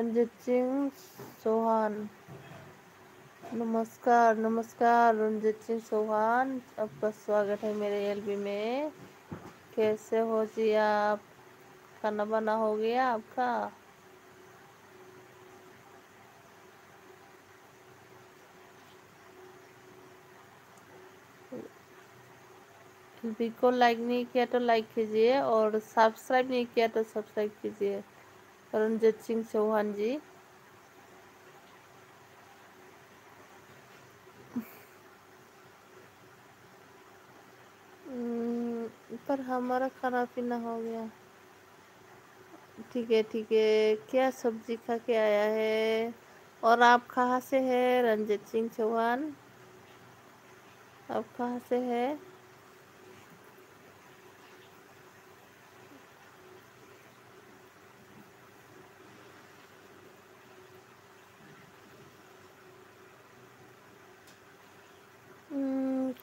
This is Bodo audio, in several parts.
रंजीत सिंह चौहान। नमस्कार नमस्कार रंजीत सिंह चौहान, आपका स्वागत है मेरे एलबी में। कैसे हो जी आप? खाना बना हो गया आपका? एलबी को लाइक नहीं किया तो लाइक कीजिए और सब्सक्राइब नहीं किया तो सब्सक्राइब कीजिए रंजीत सिंह चौहान जी। पर हमारा खाना पीना हो गया। ठीक है ठीक है। क्या सब्जी खा के आया है? और आप कहाँ से हैं रंजीत सिंह चौहान? आप कहाँ से हैं?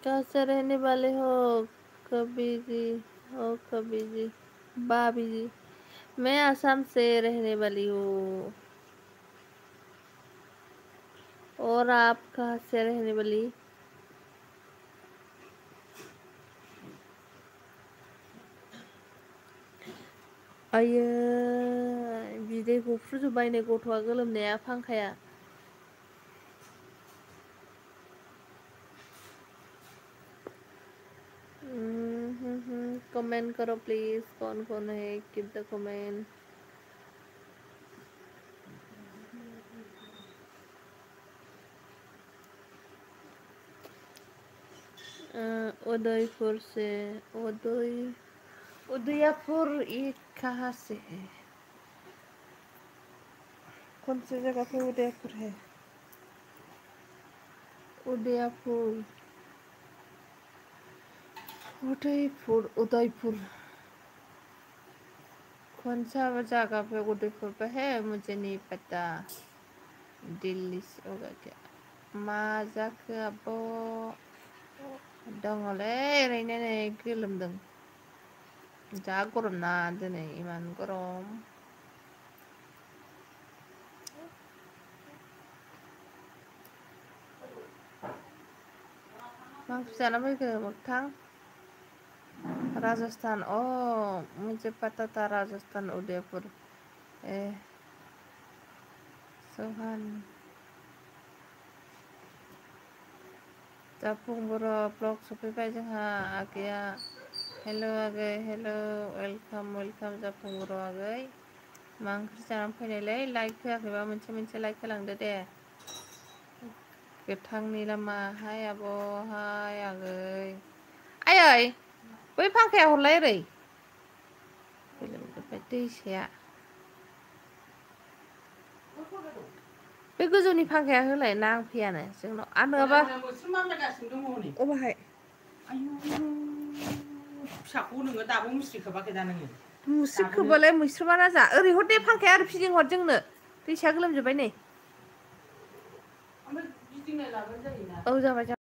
कहाँ से रहने वाले हो कबीर जी? ओ कबीर जी, भाभी जी। मैं असम से रहने वाली हूँ। और आप कहाँ से रहने वाली? आयो बिदै गफ्रुजोब्बाय नै गथ'आ गोलोमनाया फांखाया। कमेंट करो प्लीज, कौन कौन है कीप द कमेंट। उदयपुर से। उदयपुर ये कहाँ से है? कौन सी जगह पे उदयपुर है? उदयपुर उदयपुर उदयपुर कौन सा जगह पे उदयपुर पे है मुझे नहीं पता। दिल्ली से होगा क्या? मा जाखो आब' दङलै ओरैनो नै गोलोमदों। जा गरम ना दिनै, इमान गरम। मा ओंख्रि जाना फैखो मोगथां? राजस्थान। मुझे पता था राजस्थान उदयपुर। ए चौहान जाफुं बर' ब्लग सफैबाय जोंहा आगैया। हेल' आगै, हेल' वेलकाम वेलकाम जाफुं बर' आगै। मा ओंख्रि जानानै फैनायलै? लाइक होआखैबा मोनसे लाइक होलांदो दे। गोथांनि लामा। हाय आब', हाय आगै। आयै बै फांखाया हरलाय ओरै। गोलोमजोब्बाय दैसाया। बे गोजौनि फांखाया होलाय, नांफैयानो जोंनाव। नङाबा अबहाय? फिसाखौ नोङो दाबो मुस्रि खोबाखै दा नोङो? मुस्रि खोबालाय मैस्रुमाना जा। ओरै हर दे फांखाया, आरो फिदिं हर जोंनो। दैसाया गोलोमजोब्बाय नै। ओमफ्राय गिदिंनाय लाबानो जायोना? औ जाबाय जाबाय।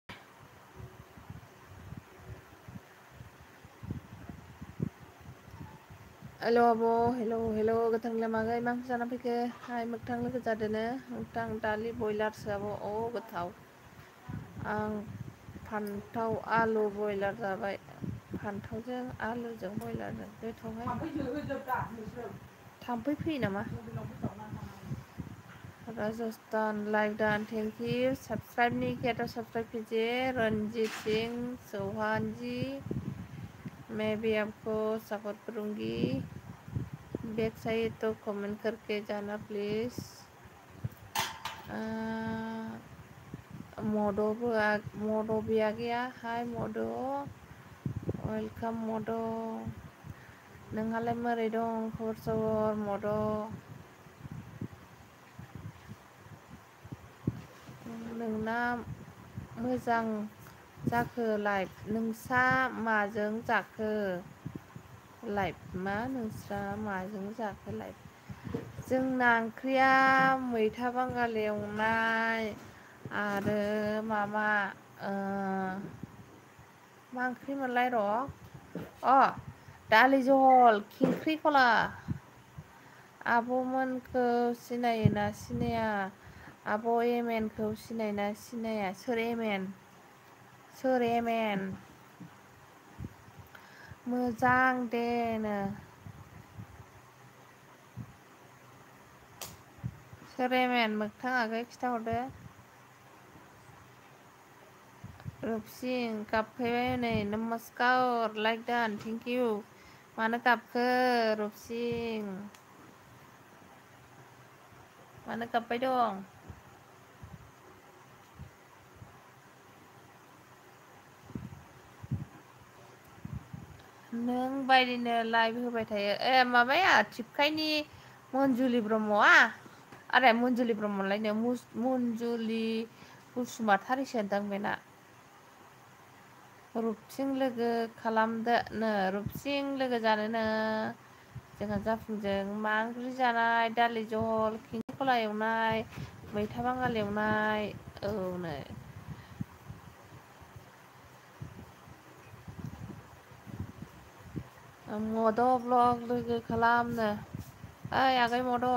हेल' आब', हेल' गोथांनि लामागै मा ओंख्रि जाना फैखो? हाय मोगथां लोगो जादोनो। मोगथां दालि बयलारसो आब'। गोथाव। आं फान्थाव आलु बयलार जाबाय। फान्थावजों आलुजों बयलारजों गोथावहाय। थाम्फै फैयो नामा? Rajasthan like Don, thank you. Subscribe नहीं किया तो सब्सक्राइब कीजिए रंजीत सिंह चौहान जी। मैं भी आपको सपोर्ट करूँगी। बैक चाहिए तो कमेंट करके जाना प्लीज़। मोडो भी आ गया। हाय मोडो, वेलकाम मोडो। नोंहालाय मारै दं खबर सबर मोडो? नोंना मोजां जाखो लाइफ? नोंसा माजों जाखो लाइफ? मा नोंस्रा माजों जाखो लाइफ? जोंना ओंख्रिया मैथा बांगाल एवनाय आरो माबा मा ओंख्रिमोनलाय र' दालि जहल खिंख्रिखला। आब'मोनखौ सिनायोना सिनाया? आब' एमेनखौ सिनायोना सिनाया? सोर एमेन? सोर एमेन? मोजां दे नो। सोर एमेन? मोगथां आगै खिथाहरदो। रुपसिं गाबफैबाय हनै नमस्कार लाइक दान थेंक इउ। मानो गाबखो रुपसिं? मानो गाबबाय दं? नों बायदिनो लाइभ होबाय थायो। ए माबाया थिपकाइनि मन्जुलि ब्रह्मआ? आरे मन्जुलि ब्रह्मलायनो मन्जुलि बसुमतारिसो दां बेना। रुपसिं लोगो खालामदो नो रुपसिं लोगो जानोनो। जोंहा जाफुंजों मा ओंख्रि जानाय दालि जहल खांख्रिखला एवनाय मैथा बांगाल एवनाय औ नै। मद' ब्लग लोगो खालामनो। ओइ आगै मद'।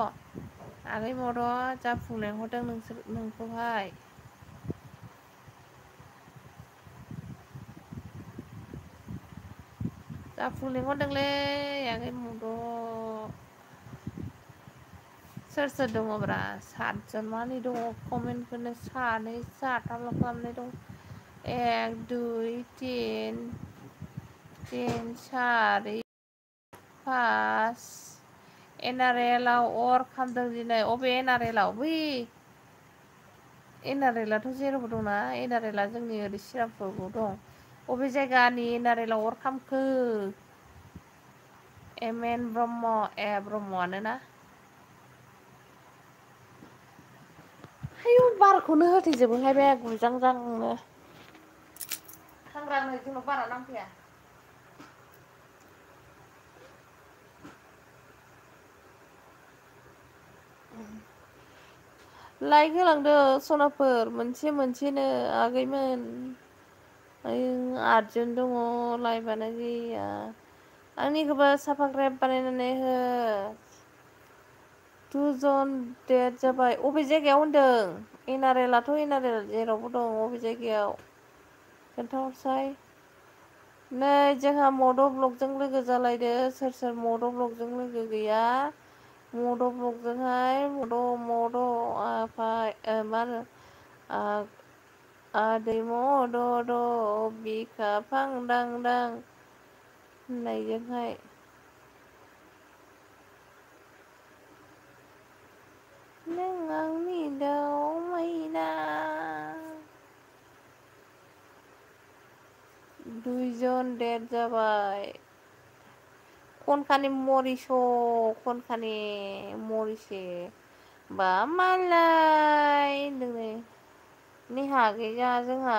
आगै मद' जाफुं लेंहरदों नोंखौहाय। जाफुं लिंहरदोंलै आगै मद'। सोर सोर दङब्रा? 7 जन मानि दङ कमेन्टखौनो सानै साथामल' खालामनाय दं। 1 2 3 3 4 5 एनआरएलआव अर खामदों दिनै अबे एनआरएलआव बै एनआरएलआथ' जेरावबो दंना एनआरएलआ जोंनि ओरै सिरापुरावबो दं। अबे जायगानि एनआरएलआव अर खामखो? एम एन ब्रह्म ए ब्रह्मआनो ना? आयौ बारखौनो होथेजोबोहाय बे गुजां जांनो। सांग्रां नै जोंनाव बारा नांफैया। लाइक होलांदो सनाफोर मोनसेनो आगैमोन। आयौ 8 जन दङ लाइकआनो गैया। आंनिखौबो साफाग्रेब बानायनानै हो। 2 जन देट जाबाय अबे जायगायाव होनदों? एनआरएलआथ' एनआरएल जेरावबो दं अबे जायगायाव खोन्थाहरसाय। नै जोंहा मद' ब्लगजों लोगो जालायदो सोर सोर मद' ब्लगजों लोगो गैया। मद' ब्लगजोंहाय मद' आफाय मा होनो आदै मद'द' बिखा फांदां दां होननायजोंहाय नों आंनि दाउ मैना 2 जन देट जाबाय। खनखानि खनखानि मरिसे बा मालाय होनदों नै नेहा गैया जोंहा।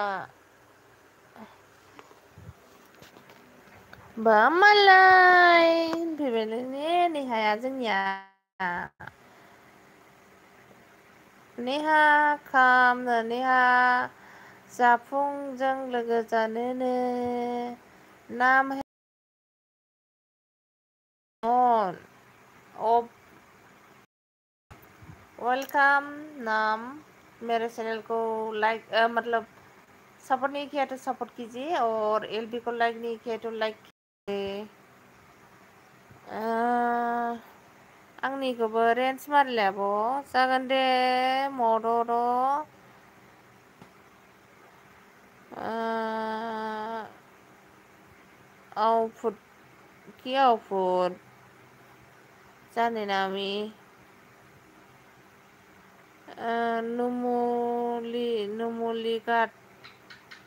बा मालाय होनफैबायलाय ने नेहाया जोंनिया। नेहा खामनो नेहा जाफुंजों लोगो जानोनो नाम अन अफ वेलकम नाम मेरे चैनल को लाइक मतलब सपोर्ट नहीं किया तो सपोर्ट कीजिए और एलबी को लाइक नहीं किया तो लाइक कीजिए। आंनिखौबो रेन्ज मारिलाय आब' जागोन दे मद'द' आउटपुट कि आउटपुट जाने नामी नुमुलिकाट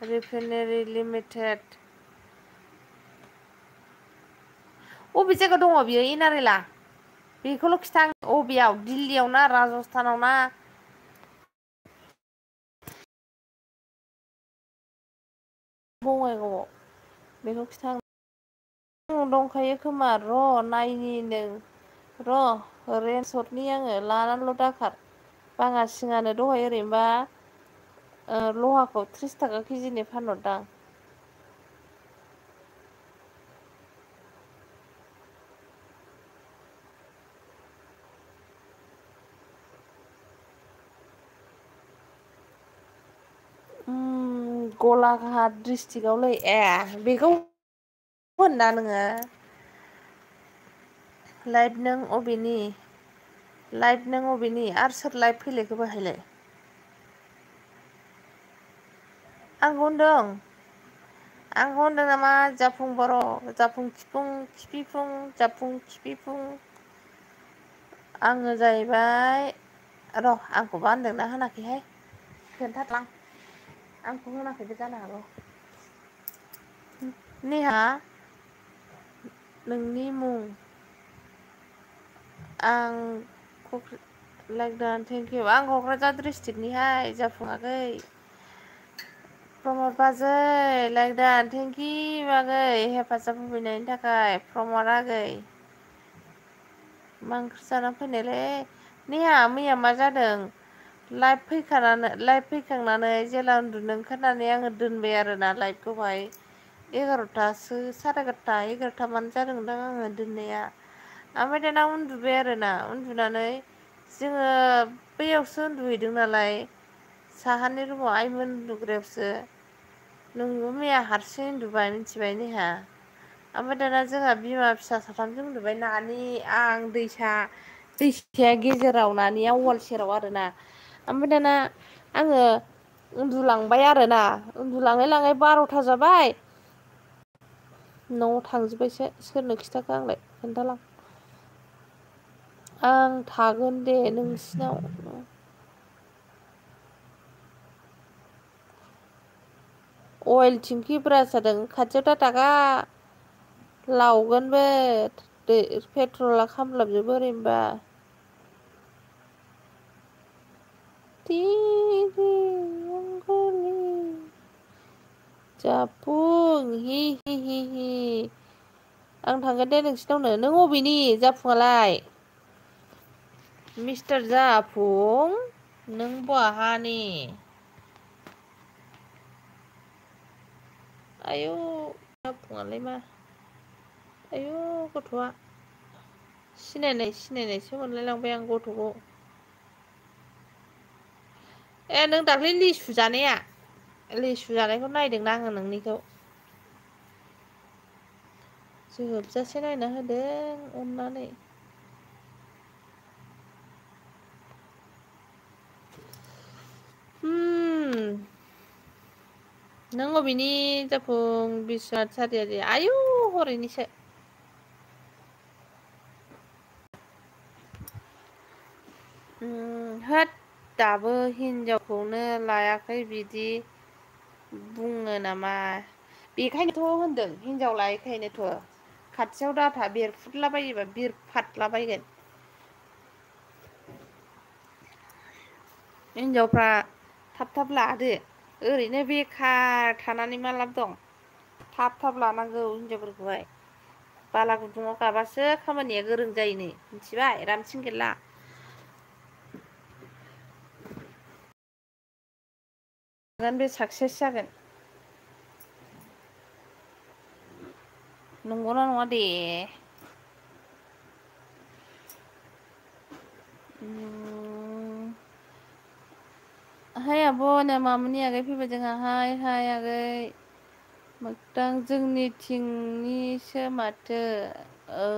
रिफाइनारि लिमिटेड अबे जायगायाव दङ बियो एनारेला बेखौल' खिथा अबेयाव दिल्लीयाव ना राजस्थानाव ना बङाइगावआव बेखौ खिथा दंखायो खोमा र' नायनि नों र' रेन्ज सर्टनि आङो लानानैल' दाखार बाङा सिङानो दहाय ओरैनोबा लहाखौ 30 थाखा केजिनि फानहरदां। गलाघाट डिस्ट्रिक्टआवलै ए बेखौ होनना नोङो लाइभ नों अबेनि आरो सोर लाइभ फैलायखो बाहायलाय आंखौ होनदों नामा जाफुं बर' जाफुं खिफिफुं जाफुं खिफिफुं आङो जाहैबाय र' आंखौबा होनदोंना होनाखैहाय खोन्थाथां आंखौ होनाखैबो जानो हागौ नेहा नोंनि मुं आं थेंकिउ आं क'क्राझार डिस्ट्रिक्टनिहाय जाफुङाखै प्रमद बाजै लायदान थेंकिउ आगै हेफाजाब होफैनायनि थाखाय प्रमद आगै मा ओंख्रि जाना फैनायलै नेहा मैया मा जादों लाइभ फैखांनानै जेला उन्दुनो ओंखारनानै आङो दोनबाय आरोना लाइभखौहाय 11थासो साराय 11:30 जादोंदां आङो दोननाया ओमफ्राय दाना उन्दुबाय आरोना उन्दुनानै जोङो बैयावसो उन्दुहैदों नालाय साहानि रुमाव आइमोन उन्दुग्रायावसो नोंबो मैया हारसिं उन्दुबाय मिथिबाय नेहा ओमफ्राय दाना जोंहा बिमा फिसा साथामजों उन्दुबाय नानि आं दैसाया गेजेराव नानिया वाल सेराव आरोना ओमफ्राय दाना आङो उन्दुलांबाय आरोना उन्दुलाङै लाङै 12था जाबाय न'आव थांजोब्बायसो सोरनो खिथाखो आंलाय खोन्थालां आं थागोन दे नोंसिनाव अइल थिंखि ब्रास जादों खाथियाव दा थाखा लावगोनबो पेट्रला खामलाबजोबो ओरैनोबा जाफुं हि हि हि हि आं थांगोन दे नोंसिनावनो नों अबेनि जाफुङालाय मिस्टार जाफुं नों बहानि आयौ जाफुङालाय मा आयौ गथ'आ सिनायनायसो मोनलायलांबाय आं गथ'खौ ए नों दाख्लै लिसु जानायखौ नायदोंना आङो नोंनिखौ जोबजासे नायना होदों अननानै नों अबेनि जाफुं बिस्वनाथ सारिआलि आयु हरैनिसो होद दाबो हिनजावखौनो लायाखै बिदि बुङो नामा बेखायनोथ' होनदों हिनजाव लायैखायनोथ' खाथियाव दाथा बेरफुदलाबायोबा बिरफादलाबायगोन हिनजावफ्रा थाब लादो ओरैनो बेखार थानानै मा लाब दं थाब लानांगौ हिनजावफोरखौहाय बाला गुदुङाव गाबासो खामानिया गोरों जायोनो मिथिबाय रामसिं गेरला बे साक्सेस जागोन नंगौना नङा दे हाय आब' नै मामुनि आगै फैबाय जोंहा हाय आगै मोगथां जोंनिथिंनिसो माथो औ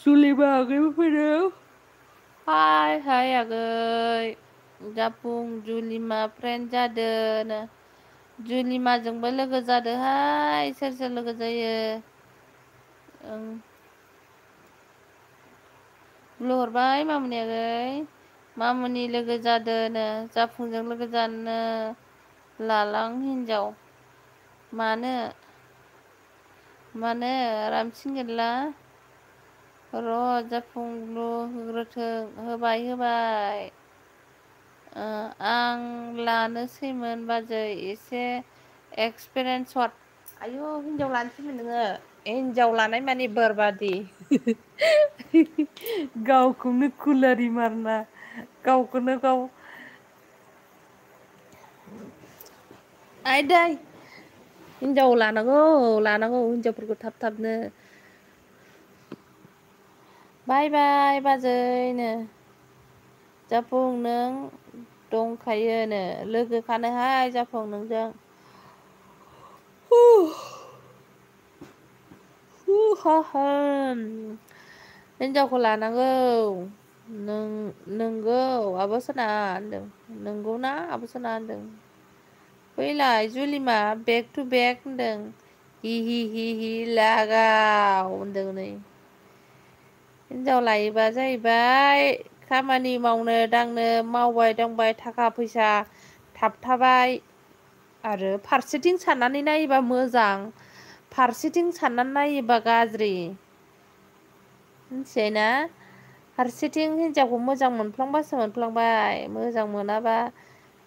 सुलिबा आगैबो फैदों हाय आगै जाफुं जुलिमा फ्रेन्ड जादों जुलिमाजोंबो लोगो जादोहाय सोर लोगो जायो ओं लुहरबाय मामुनि आगै मामुनि लोगो जादोनो जाफुंजों लोगो जानोनो लालां हिनजाव मानो रामसिं गेरला र' जाफुंल होग्रोथों होबाय आं लानोसैमोन बाजै एसे एक्सपिरियेन्स हट आयु हिनजाव लानोसैमोन नोङो हिनजाव लानाय माने बोरबादि गावखौनो कुलारि मारना गावखौनो गाव आइदै हिनजाव लानांगौ हिनजावफोरखौ थाबनो बाय बाजै नो जाफुं नों दंखायोनो लोगोखानोहाय जाफं नोंजों हिनजावखौ लानांगौ नोंगौ आब' सना होनदों नंगौना आब' सना होनदों फैलाय जुलिमा बेक टु बेक होनदों हि लागाव होनदों नै हिनजाव लायोबा जाहैबाय खामानि मावनो दांनो मावबाय दांबाय थाखा फैसा थाबथाबाय आरो फारसेथिं साननानै नायोबा मोजां फारसेथिं साननानै नायोबा गाज्रि मिथिबाय ना फारसेथिं हिनजावखौ मोजां मोनफ्लांबासो मोनफ्लांबाय मोजां मोनाबा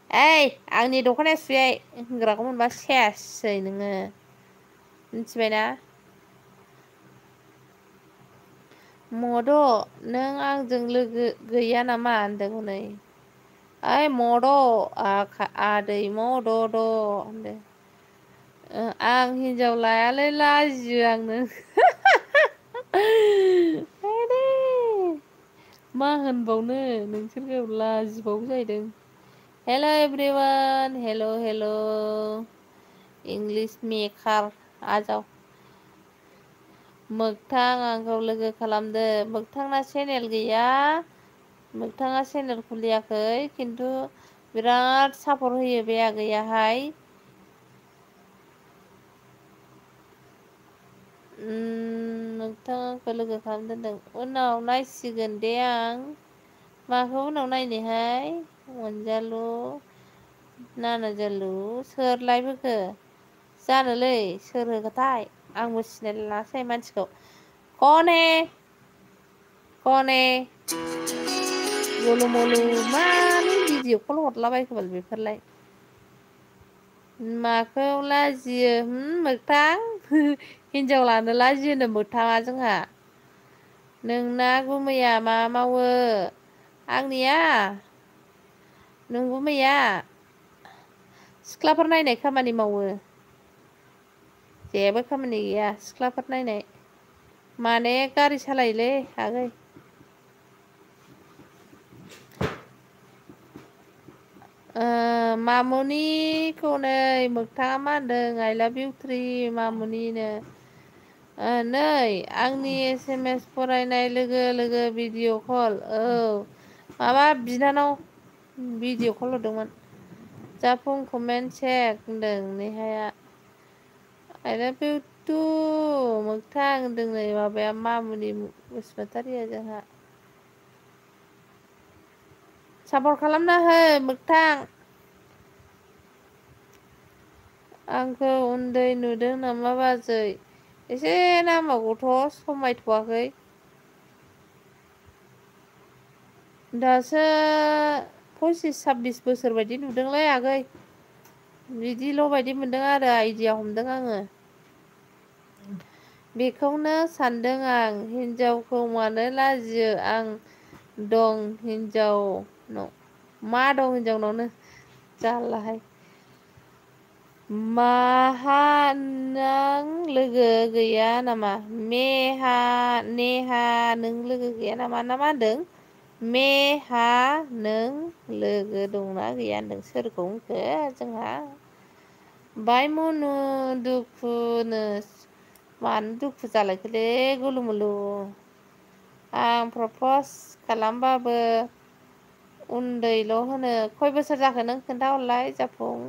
ओइ आंनि दख'नाया सुयै होनग्राखौ मोनबा सेसै नोङो मिथिबायना मद' नों आंजों लोगो गैया नामा होनदों हनै ओइ मद' आदै मद'द' होनदों आं हिनजाव लायालै लाजियो आंनो मा होनबावनो नोंसोरखौ लाजिबावो जाहैदों हेल' एभ्रिवान हेल' इंलिश मेकार आजाव मोगथां आंखौ लोगो खालामदो मोगथांना चेनेल गैया मोगथाङा चेनेल खुलियाखै खिन्थु बिराद सापर्ट होयो बे आगैयाहाय मोगथाङा लोगो खालामनो दोनदों उनाव नायसिगोन दे आं माखौ उनाव नायनोहाय अनजालु नानाजालु सोर लाइफ होखो जानोलै सोर होखोथाय आंबो सिनायलासै मानसिखौ कने गलु मलु मानो भिडिअ कल हरलाबायखोबाल बेफोरलाय माखौ लाजियो मोगथां हिनजाव लानो लाजियोनो मोगथाङा जोंहा नोंना गुमैया मा मावो आंनिया नों गुमैया सिख्लाफोर नायनाय खामानि मावो जेबो खामानि गैया सिख्लाफोर नायनाय माने गारि सालायोलै आगै मामुनिखौ नै मोगथाङा मा होनदों आइ लाभ इउ थ्रि मामुनिनो नै आंनि SMS फरायनाय लोगो लोगो भिडिअ कल औ माबा बिनानाव भिडिअ कल हरदोंमोन जाफुं कमेन्ट सेक होनदों नेहाया आइ लाभ इउ टु मोगथां होनदों नै माबाया मामुनि बसुमतारिया जोंहा सापर्ट खालामना हो मोगथां आंखौ उन्दै नुदों नामा बाजै एसे नांबावगौथ' समायथ'वाखै दासो 25-26 बोसोर बायदि नुदोंलै आगै बिदिल' बायदि मोनदों आरो आइडिया हमदों आङो बेखौनो सानदों आं हिनजावखौ मानो लाजियो आं दं हिनजावनाव मा दं हिनजावनावनो जारलाहाय माहा नों लोगो गैया नामा नेहा नों लोगो गैया नामा ना मा होनदों मेहा नों लोगो दंना गैया होनदों सोरखौ होनखो जोंहा बाय मनु दुखुनो मानो दुखु जालायखोलै गुलु मुलु आं प्रपस खालामबाबो उन्दैल' होनो खय बोसोर जाखो नों खोन्थाहरलाय जाफुं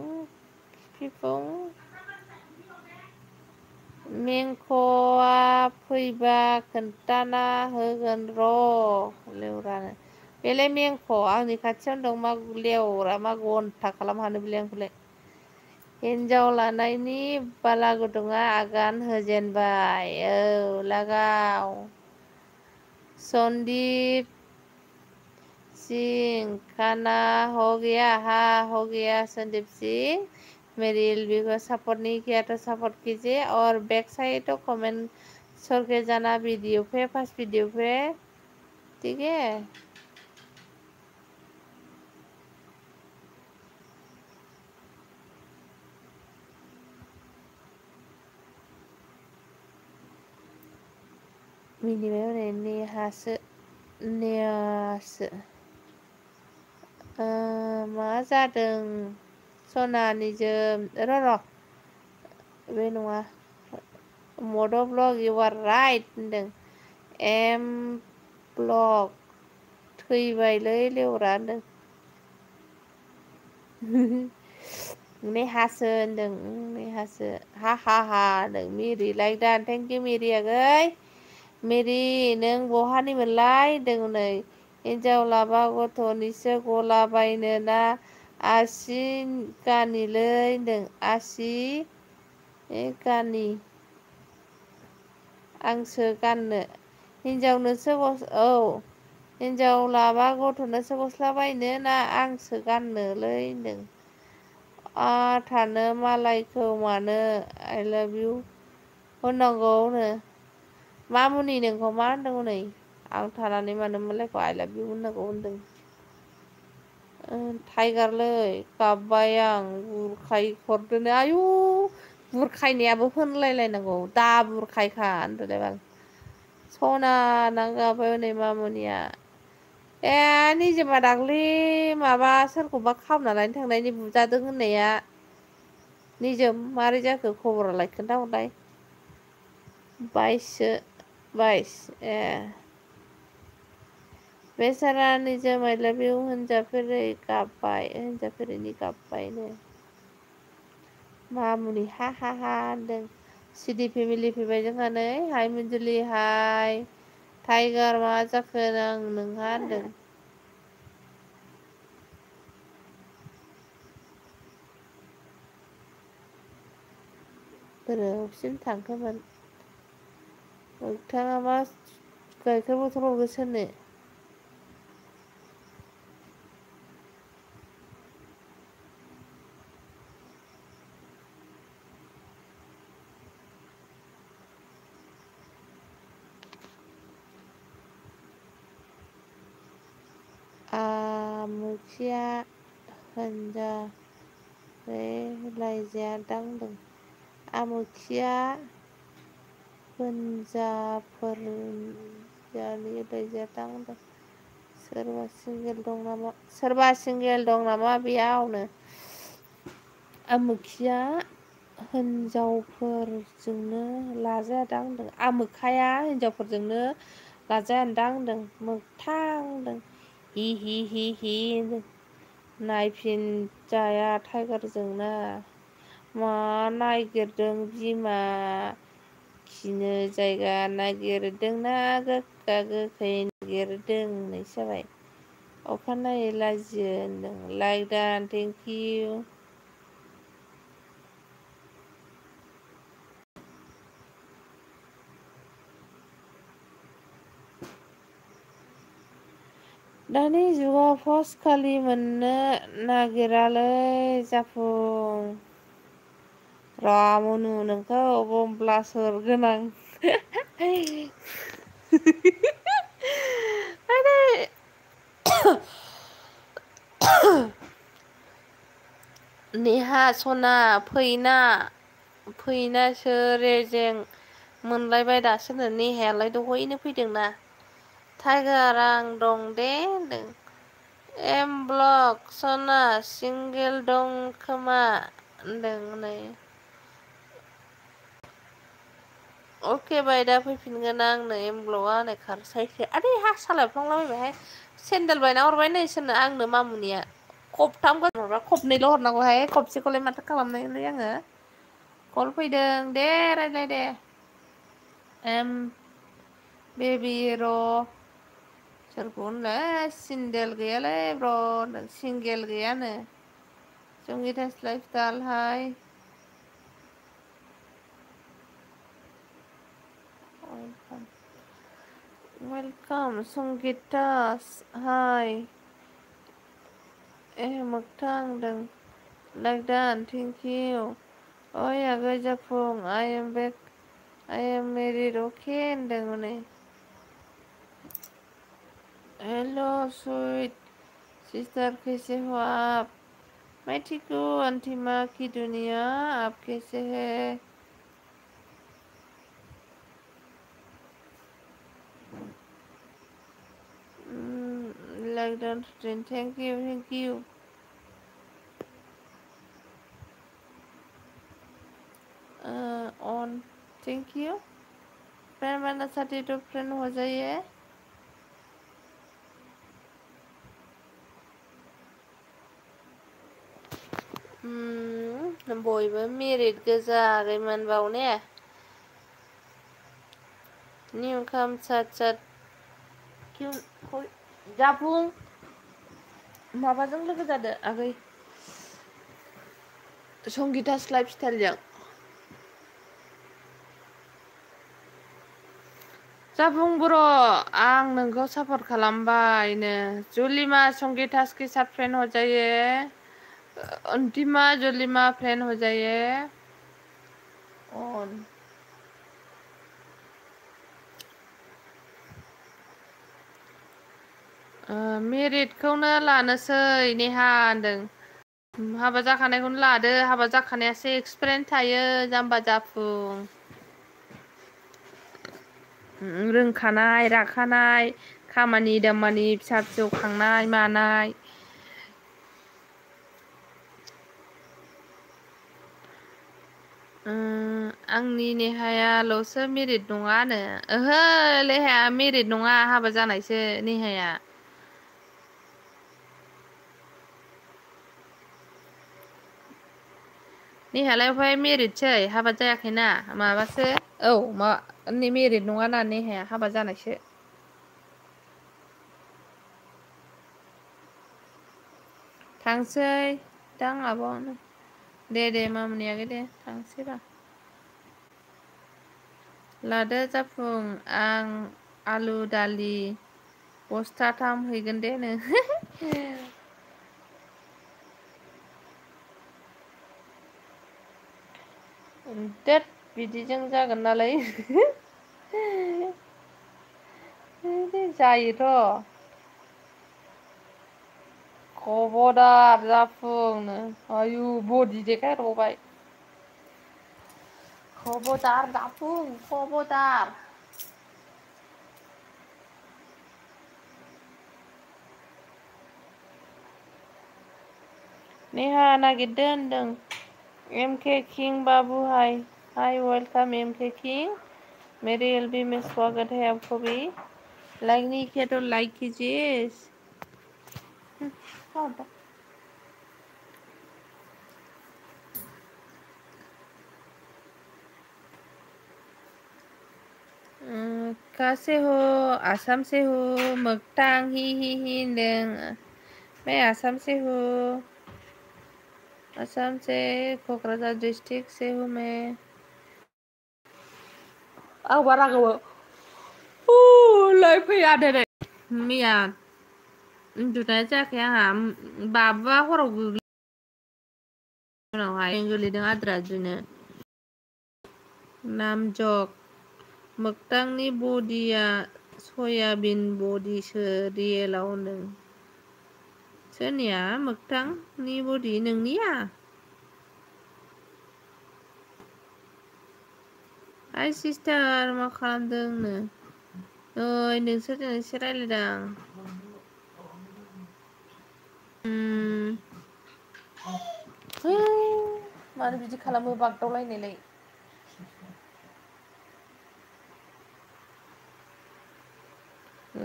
फिफुं मेंख'आ फैबा खोन्थाना होगोन र' लेवरानो बेलाय मेंख' आंनि खाथियावनो दं मा लेवरा मा घन्टा खालाम हानो बेलाय आंखौलाय हिनजाव लानायनि बाला गुदुङा आगान होजेनबाय औ लागाव सन्दीप सिंह खाना हो गया संदीप सिंह मेरी एलबी को सपोर्ट नहीं किया तो सपोर्ट कीजिए और बैक साइड तो कमेंट छोड़ के जाना video Pay first video Pay ठीक है मिनिबाय हनै नेहासो मा जादों सना निजोम र' बे नङा मद ब्लग इउ आर राइट होनदों एम ब्लग थैबायलै लेवरा होनदों नेहासो होनदों नेहासो हा हा हा होनदों मिरि लाइक दा थेंक इउ मिरि आगै मिरि नों बहानिमोनलाय होनदों नै हिनजाव लाबा गथ'निसो गला बायनो ना आसि गानिलै होनदों आसि गानि आंसो गाननो हिनजावनोसो औ हिनजाव लाबा गथ'नोसो गस्ला बायनो ना आंसो गाननोलै होनदों थानो मालायखौ मानो आइ लाभ इउ होननांगौनो मामुनि नोंखौ मा होनदों हनै आं थानानै मानो मालायखौ आइ लाभ इउ होननांगौ होनदों टाइगारलै गाबबाय आं बुरखाय हरदोनो आयु बुरखायनायाबो होनलायलायनांगौ दा बुरखायखा होनदोलाय बाल सना ना गाबबाय हनै मामुनिया निजेमा दाख्लै माबा सोरखौबा खावना लायनो थांनायनि बुजादों होननाया निजोम मारै जाखो खबरालाय खोन्थाहरलाय 22 बेसारा निजोम आइ लाभ इउ होनजाफेरैनि गाबबायनो मामुनि हा हा हा होनदों सिडि फेमिलि फैबाय जोंहा नै हाय मिन्जुलि हाय टाइगार मा जाखो नोंहा होनदों बोरावसिम थांखोमोन नोंथाङा मा गाइखेर बथल हरगोन सोरनो आमुखिया लाइजाया दांदों आमुखिया लाइजाया दांदों सोरबा सिंगेल दं नामा बेयावनो आमुखिया हिनजावफोरजोंनो लाजायादां होनदों आमोखाया हिनजावफोरजोंनो लाजायादां होनदों मोगथां होनदों हि हि हि हि होनदों नायफिनजाया टाइगारजोंना मा नागिरदों बिमा खिनो जायगा नागिरदोंना गोखा गोखै नागिरदों होननायसो जाबाय अखानायै लाजियो होनदों लाइक डान थेंक इउ दानि जुगाव पस्ट खालि मोननो नागिरालै जाफुं रामनु नोंखौ बमब्लास हरगोन आं नेहा सना फैनासो रेजें मोनलायबाय दासोनो नेहायालाय दहायनो फैदोंना टाइगार आं दं दे होनदों एम ब्लक सना सिंगेल दं खोमा होनदों नै अके बाय दा फैफिनगोन आंनो एमब्लकआ हनै खारसायसो आदै हा सालायफ्लांलाबायबायहाय सेन्देल बायना हरबाय नै सोरनो आंनो मामुनिया खबथाम हरबा खबनैल' हरनांगौहाय खबसेखौलाय माथो खालामनायलै आङो कल फैदों दे रायज्लाय दे बेबि र' सोरखौ होननो सिन्देल गैयालै ब्र' सिंगेल गैयानो संगितास लाइफस्टाइल हाय वेलकाम संगितास हाय मोगथां होनदों लाइक डान थेंक इउ ओइ आगै जाफुं आइ एम मेरिड अके होनदों हनै हेलो स्वीट सिस्टर कैसे हो आप मैं ठीक हूँ आंटी माँ की दुनिया आप कैसे है like don't thank you on thank you friend बनना चाहती तो फ्रेंड हो जाइए बयबो मेरिट गोजा आगैमोन बावने निउ काम चाट क्यों जाफुं माबाजों लोगो जादो आगै संगितास लाइफ स्टाइलजों जाफुं ब्र आं नोंखौ सापर्ट खालामबायनो जुलिमा संगितास के साथ फ्रेंड हो जाइए अंतिमा जुलिमा फ्रेंड हो जाइए on मेरिटखौनो लानोसै नेहा होनदों हाबा जाखानायखौनो लादो हाबा जाखानायासो एक्सपिरियेन्स थायो जाम्बा जाफुं रोंखानाय राखानाय खामानि दामानि फिसा फिसौ खांनाय मानाय आंनि नेहायाल'सो मेरिट नङानो ओहो लेहाया मेरिट नङा हाबा जानायसो नेहाया नेहालाय ओमफ्राय मेरिटसै हाबा जायाखैना माबासो औ मा मेरिट नङाना नेहाया हाबा जानायसो थांसै दां आब' दे मामुनि आगै दे थांसैबा लादो जाफुं आं आलु दालि बस्थाथाम हैगोन दे नो देद बिदिजों जागोन नालाय जायोथ' खबरदार जाफुंनो आयु बडि देखायबावबाय खबरदार जाफुं खबरदार नेहा नागिरदो होनदों एमके किंग बाबू हाय वेलकाम एमके किंग मेरे एलबी में स्वागत है आपको भी लाइक नहीं किया तो लाइक कीजिए कहाँ से हो आसाम से हो मगटांग ही होनदों मैं आसाम से हूँ आसाम से कक्राझार डिस्ट्रिक्ट से हूँ मैं आं बारा गोबाव लाइभ फैया दिनै मैया उन्दुनाय जायाखै आंहा बाबुआ हराव उनावहाय गोलैदों आद्रा बिदिनो नामजक मोगथांनि बडिया सयाबिन बडिसो रियेलाव होनदों सोरनिया मोगथांनि बडि नोंनिया हाय सिस्टार मा खालामदोंनो ओइ नोंसोरजों एसे रायज्लायदां मानो बिदि खालामो बागदावलायनायलाय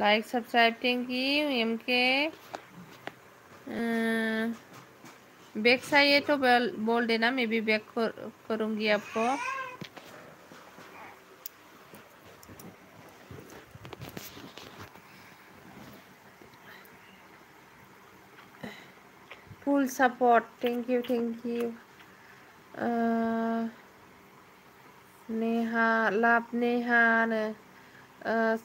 लाइक सब्सक्राइब थैंक यू एमके बैक चाहिए तो बोल देना मैं भी बैक करूंगी आपको full support thank you Neha love Neha ने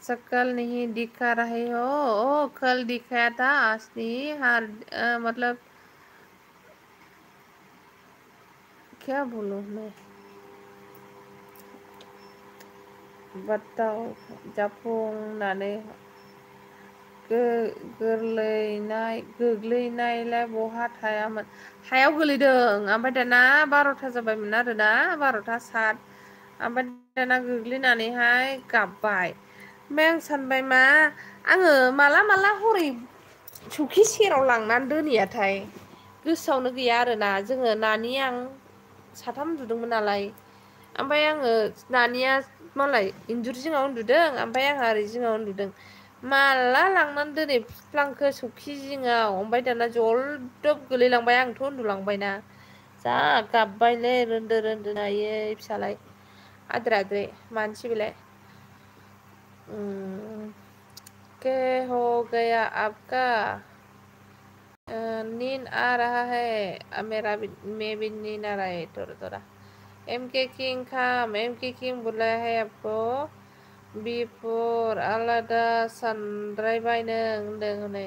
शक्ल नहीं दिखा रहे हो ओ कल दिखाया था असली हार मतलब क्या बोलूं मैं बताओ जाफुंनानै गोग्लैनायलाय बहा थायामोन हायाव गोलैदों ओमफ्राय दाना 12था जाबायमोन आरोना 12था 7 ओमफ्राय दाना गोग्लैनानैहाय गाबबाय ओमफ्राय आं सानबाय मा आङो माला हरै सौखि सेराव लांनानै दोनैयाथाय गोसोआवनो गैया आरोना जोङो नानि आं साथाम उन्दुदोंमोन नालाय ओमफ्राय आङो नानिया मालाय इन्जुर जिङाव उन्दुदों ओमफ्राय आंहा ओरै जिङाव उन्दुदों माला लांनानै दोनै फ्लांखो सौखि जिङाव ओमफ्राय दाना जलदब गोलैलांबाय आंथ' उन्दुलांबायना जा गाबबायलै रोन्दो रोन्दो आयै फिसालाय आद्रा आद्रि मानसि बेलाय के हो गया आपका नींद आ रहा है मेरा भी मैं भी नींद आ रहा है थोड़ा थोड़ा एम के किंग खाम एम के किंग बुलाया है आपको बिफोर आलादा सानद्रायबाय नों होनदों हनै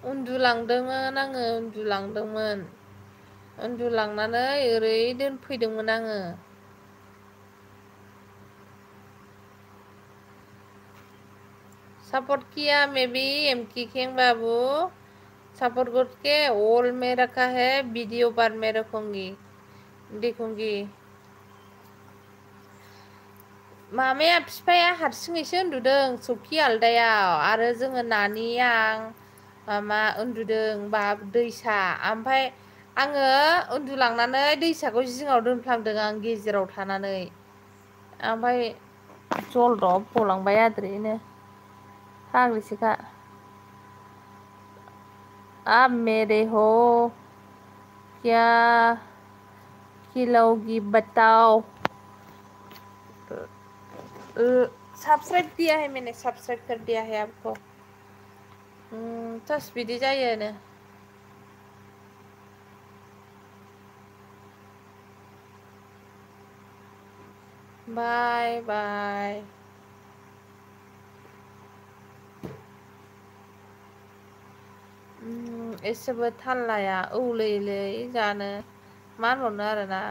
उन्दुलांदोंमोन आङो उन्दुलांनानै ओरै दोनफैदोंमोन आङो सपोर्ट किया मैं भी एमकी किंग बाबू सपोर्ट करके ऑल में रखा है वीडियो पर मैं रखूंगी देखूंगी मामाया बिफाया हारसिङैसो उन्दुदों सौखि आलदायाव आरो जोङो नानि आं मामा उन्दुदों बा दैसा ओमफ्राय आङो उन्दुलांनानै दैसाखौ जिङाव दोनफ्लांदों आं गेजेराव थानानै ओमफ्राय जलदब गलांबाय आद्रिनो फाग्लिसोखा अब मेरे हो क्या खिलाओगी बताओ सब्सक्राइब किया है मैंने सब्सक्राइब कर दिया है आपको थस बिदि जायोनो बाय बाय एसेबो थाल लाया औलैलै जानो मा होनबावनो आरोना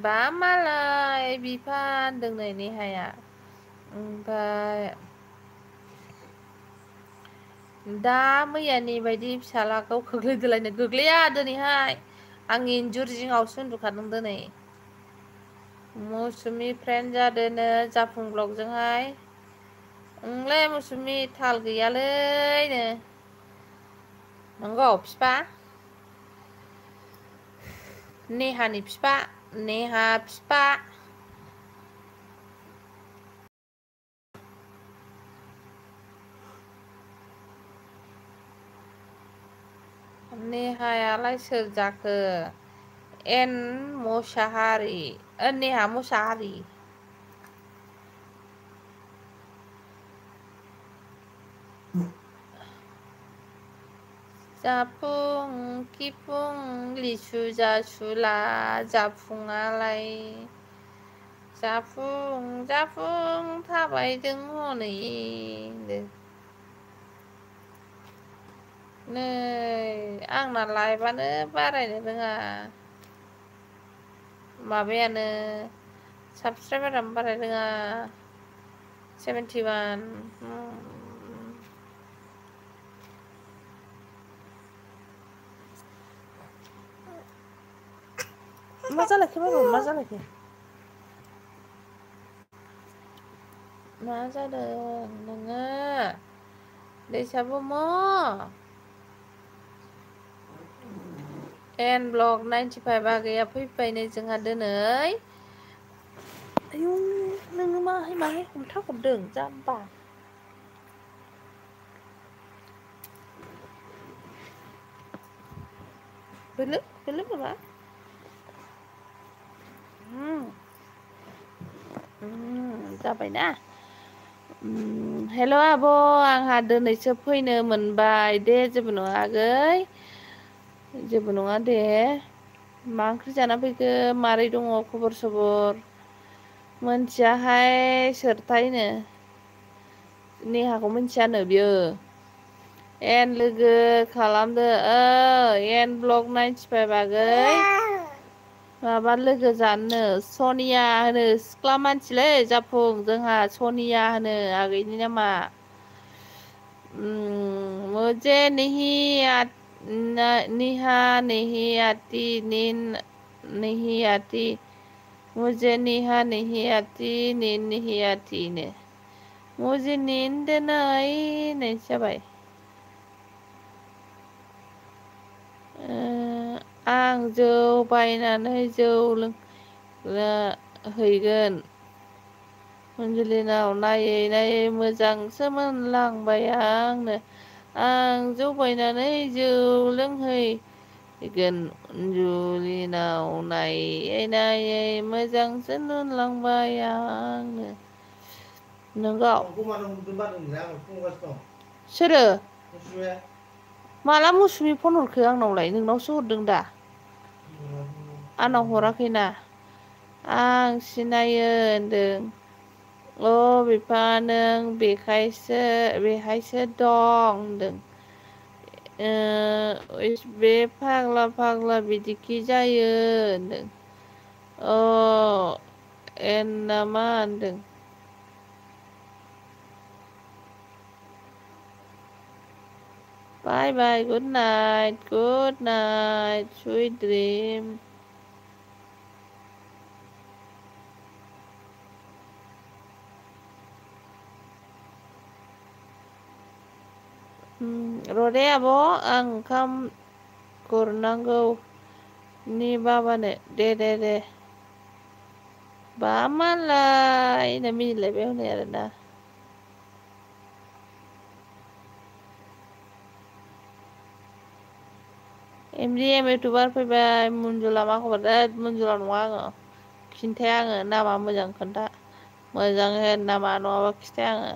बा मालाय बिफा होनदों नै नेहाया ओमफ्राय दा मैयानि बायदि फिसालाखौ खोख्लैदोलायनो गोग्लैया दिनैहाय आं इन्जुर जिङावसो उन्दुखादों दिनै मौसुमि फ्रेन्ड जादोनो जाफुं ब्लगजोंहाय ओंलै मौसुमि थाल गैयालैनो नंगौ फिफा नेहानि फिफा नेहा फिफा नेहायालाय सोर जाखो एन मोसाहारि नेहा मोसाहारि जाफुं किफुं लिसु जासुला जाफुङालाय जाफुं थाबायदों हनै नै आंना लाइभआनो बारायनो रोङा माबायानो साबसक्राइबारानो बारायनो रोङा 71 मा जालायखो बाबा मा जालायखो मा जादों नोङो दैसा बम एन ब्लग 95 आगैया फैबायनो जोंहा दिनै आयौ नोङो माहाय हमथाहरदों जाम्बा बोलो माबा जाबायना हेल' आब' आंहा दिनैसो फैनो मोनबाय दे जेबो नङा आगै जेबो नङा दे मा ओंख्रि जाना फैखो मारै दङ खबर सबर मोनथियाहाय सोरथायनो नेहाखौ मिथियानो बियो एन लोगो खालामदो एन ब्लग 95 आगै माबा लोगो जानोनो सनिया होनो सिख्ला मानसिलै जाफुं जोंहा सनिया होनो आगैनि नामा मुझे निहा नहीं आती नींद नहीं आती मुझे निहा नहीं आती नींद नहीं आती ने मुझे नींद नहीं जाबाय आं जौ बायनानै जौ हैगोन मन्जुलिनाव नायै नायै मोजांसो मोनलांबाय आंनो आं जौ बायनानै जौ लोंहैगोन मन्जुलिनाव नायै नायै मोजांसो मोनलांबाय आंनो नोंगौ सोरो माला मौसुमि फन हरखो आंनावलाय नोंनावसो हरदों दा आंनाव हराखैना आं सिनायो होनदों अ बिफा नों बेहायसो दं होनदों बे फाग्ला बिदिखि जायो होनदों एन नामा होनदों बाय बाय गुड नाइट स्वीट ड्रीम रदे आब' आं ओंखाम गुरनांगौ नि बाबानो दे बा मालाय मिनिलायबाय हनै आरोना एमडिएम इउटुबार फैबाय मन्जुला मा खबर मन्जुला नङा आङो खिन्थाया आङो नामा मोजां खोन्था मोजां होन नामा नङाबा खिन्थाया आङो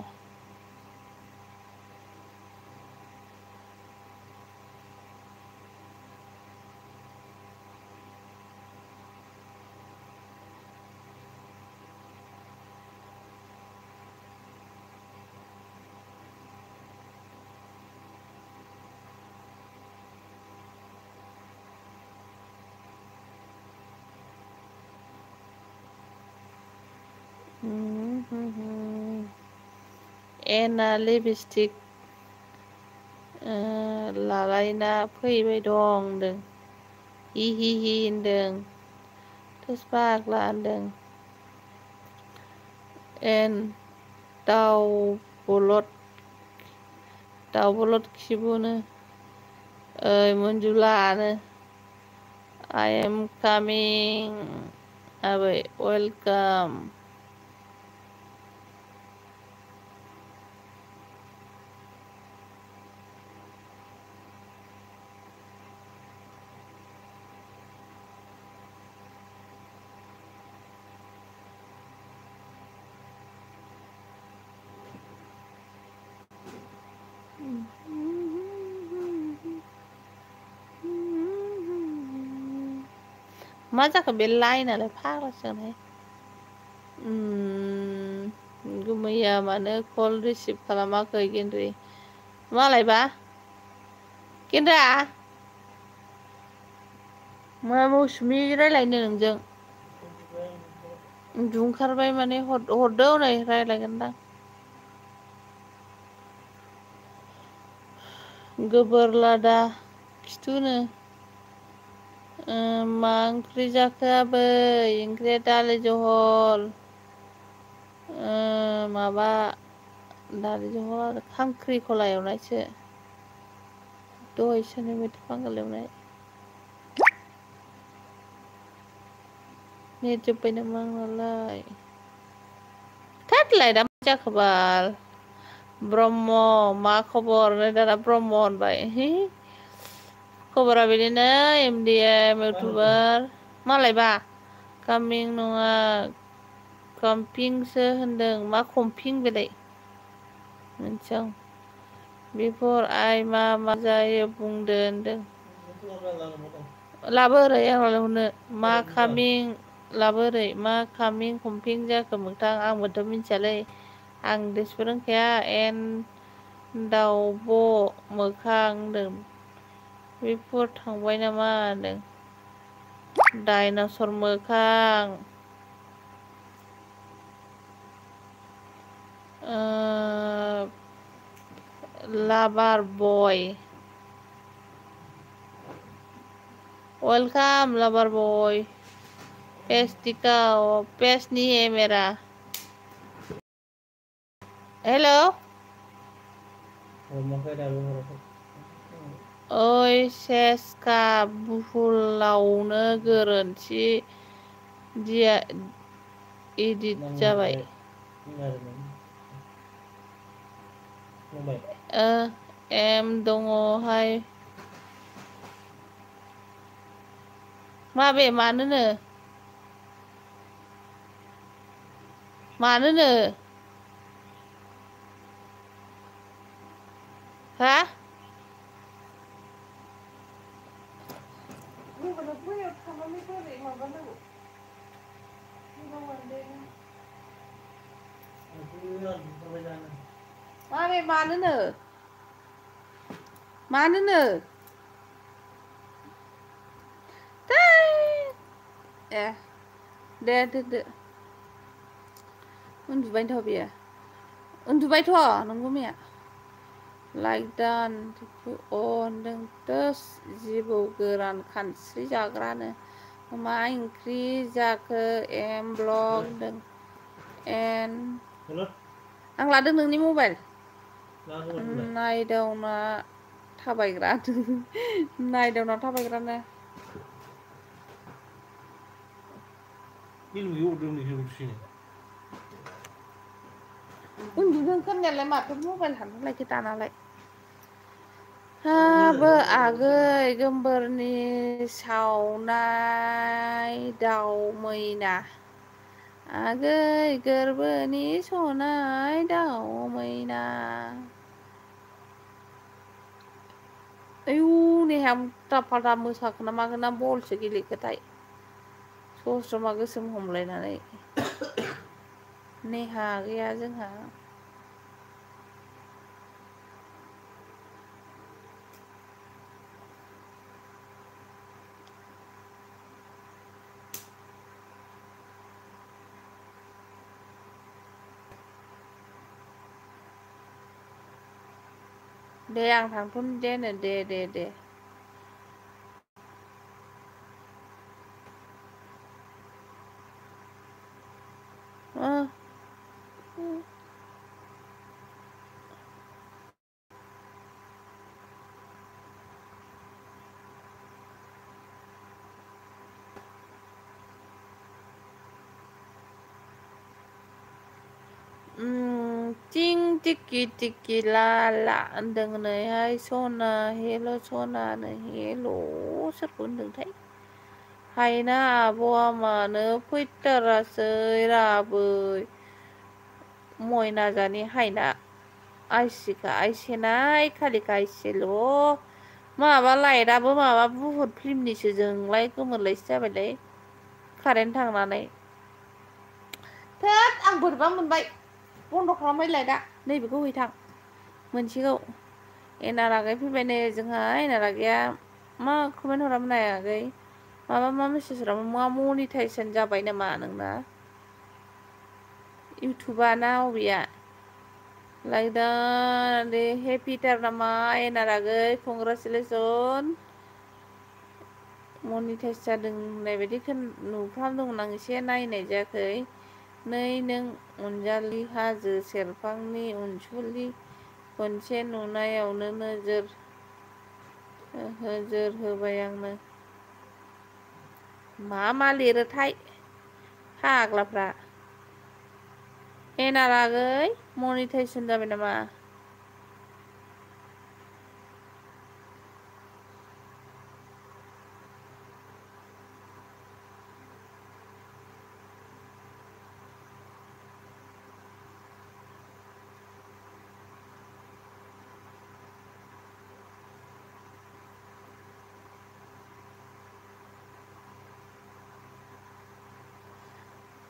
एना लिपस्टिक लागायना फैबाय दं होनदों हि होनदों थोस फाग्ला होनदों एन दाउबलद खिबुनो ओइ मन्जुलानो I am coming आबै वेलकाम मा जाखो बे लाइनालाय फाग्लासोहाय गुमैया मानो कल रिसिभ खालामाखै गेन्द्रि मालायबा गेन्द्रा मा मौसुमि रायलायनो नोंजों उन्दुओंखारबाय माने हरदो हनै रायलायगोनदां गोबोर लादा खिथुनो मा ओंख्रि जाखो आबै ओंख्रिया दालि जहल माबा दालि जहल आरो खांख्रिखला एवनायसो दहायसोनि मैथा बांगाल एवनाय नेट जोब्बाय नामा आंनालाय थोद लाइटआ मा जाखो बाल ब्रह्म मा खबर दाना ब्रह्म होनबाय खबरा बिदिनो एमडिएम इउटुबार मालायबा कामिं नङा कम्पिंसो होनदों मा कम्पिं बेलाय मिथिया बिफोर आइ मा जायो बुंदो होनदों लाबो ओरै आं हरनो मा कामिं लाबो ओरै मा कामिं कम्पिं जाखो मोगथां आंबोथ' मिथियालै आं इंलिसबो रोंखाया एन दाउब' मोखां होनदों बेफोर थांबाय नामा होनदों डाइनसर मोखां लाभार बय वेलकाम लाभार बय पेस्टिका पेस्टनि एमेरा हेलौ ओइ सेसका बुहुलावनो गोरोन्थि दिया इदिट जाबाय एम दङहाय माबे मानोनो हा बैयाव थांनानै बोरै माबानांगौ माबे मानोनो ए दे दोनदो उन्दुबायनोथ' बेयो उन्दुबायथ' नोंगौ मैया लाइक दान होनदों दोस जिबौ गोरान खानस्रि जाग्रानो मा ओंख्रि जाखो एम ब्लग होनदों एन आं लादों नोंनि मबाइल नायदावना थाबायग्रानो उन्दुदों खोनायालाय माथो मबाइल हानहरलायखो दानालाय हाबो आगै गोमबोरनि सावनाय दाउ मैना आगै गोरबोनि सनाय दाउ मैना आयु नेहा उल्था फाल्था मोसाखोना माखोना बलसो गेलेखोथाय सस्रमा गोसोम हमलायनानै नेहा गैया जोंहा दे आं थांथ'नो दे टिं टिकि टिकि ला ला होनदों नैहाय सना हेल' सनानो हेल' सोरखौ होनदोंथाय हायना आब'आ मानो फैथारासै राबै मयना जानि हायना आइसिखा आइसेनाय खालिखा आइसेल' माबा लाइटआबो माबा बुहुद फिल्मनिसो जोंलाय गोमोरलायसो जाबायलाय कारेन्ट थांनानै थोद आं बोरैबा मोनबाय बन्द' खालामबाय लाइटआ नैबेखौ हैथां मोनसेखौ एना रागाय फैबाय नै जोंहा एना रागाया मा कमेन्ट हरामोन आगै मा मेसेज हरामोन मा मनिटाइजेसन जाबाय नामा नोंना इउटुबा ना अबेया लाइक दा दे हेपिटार नामा एना रागै कंग्रेचुलेसन मनिटाइज जादों होननाय बायदि नुफ्रामदोंमोन आं एसे नायनाय जायाखै नै नों अनजालि हाजो सेरफांनि अनसुलि खनसे नुनायावनो नोजोर होबाय आंनो मा लिरोथाय फाग्लाफ्रा एना रागै मनिटाइजेसन जाबाय नामा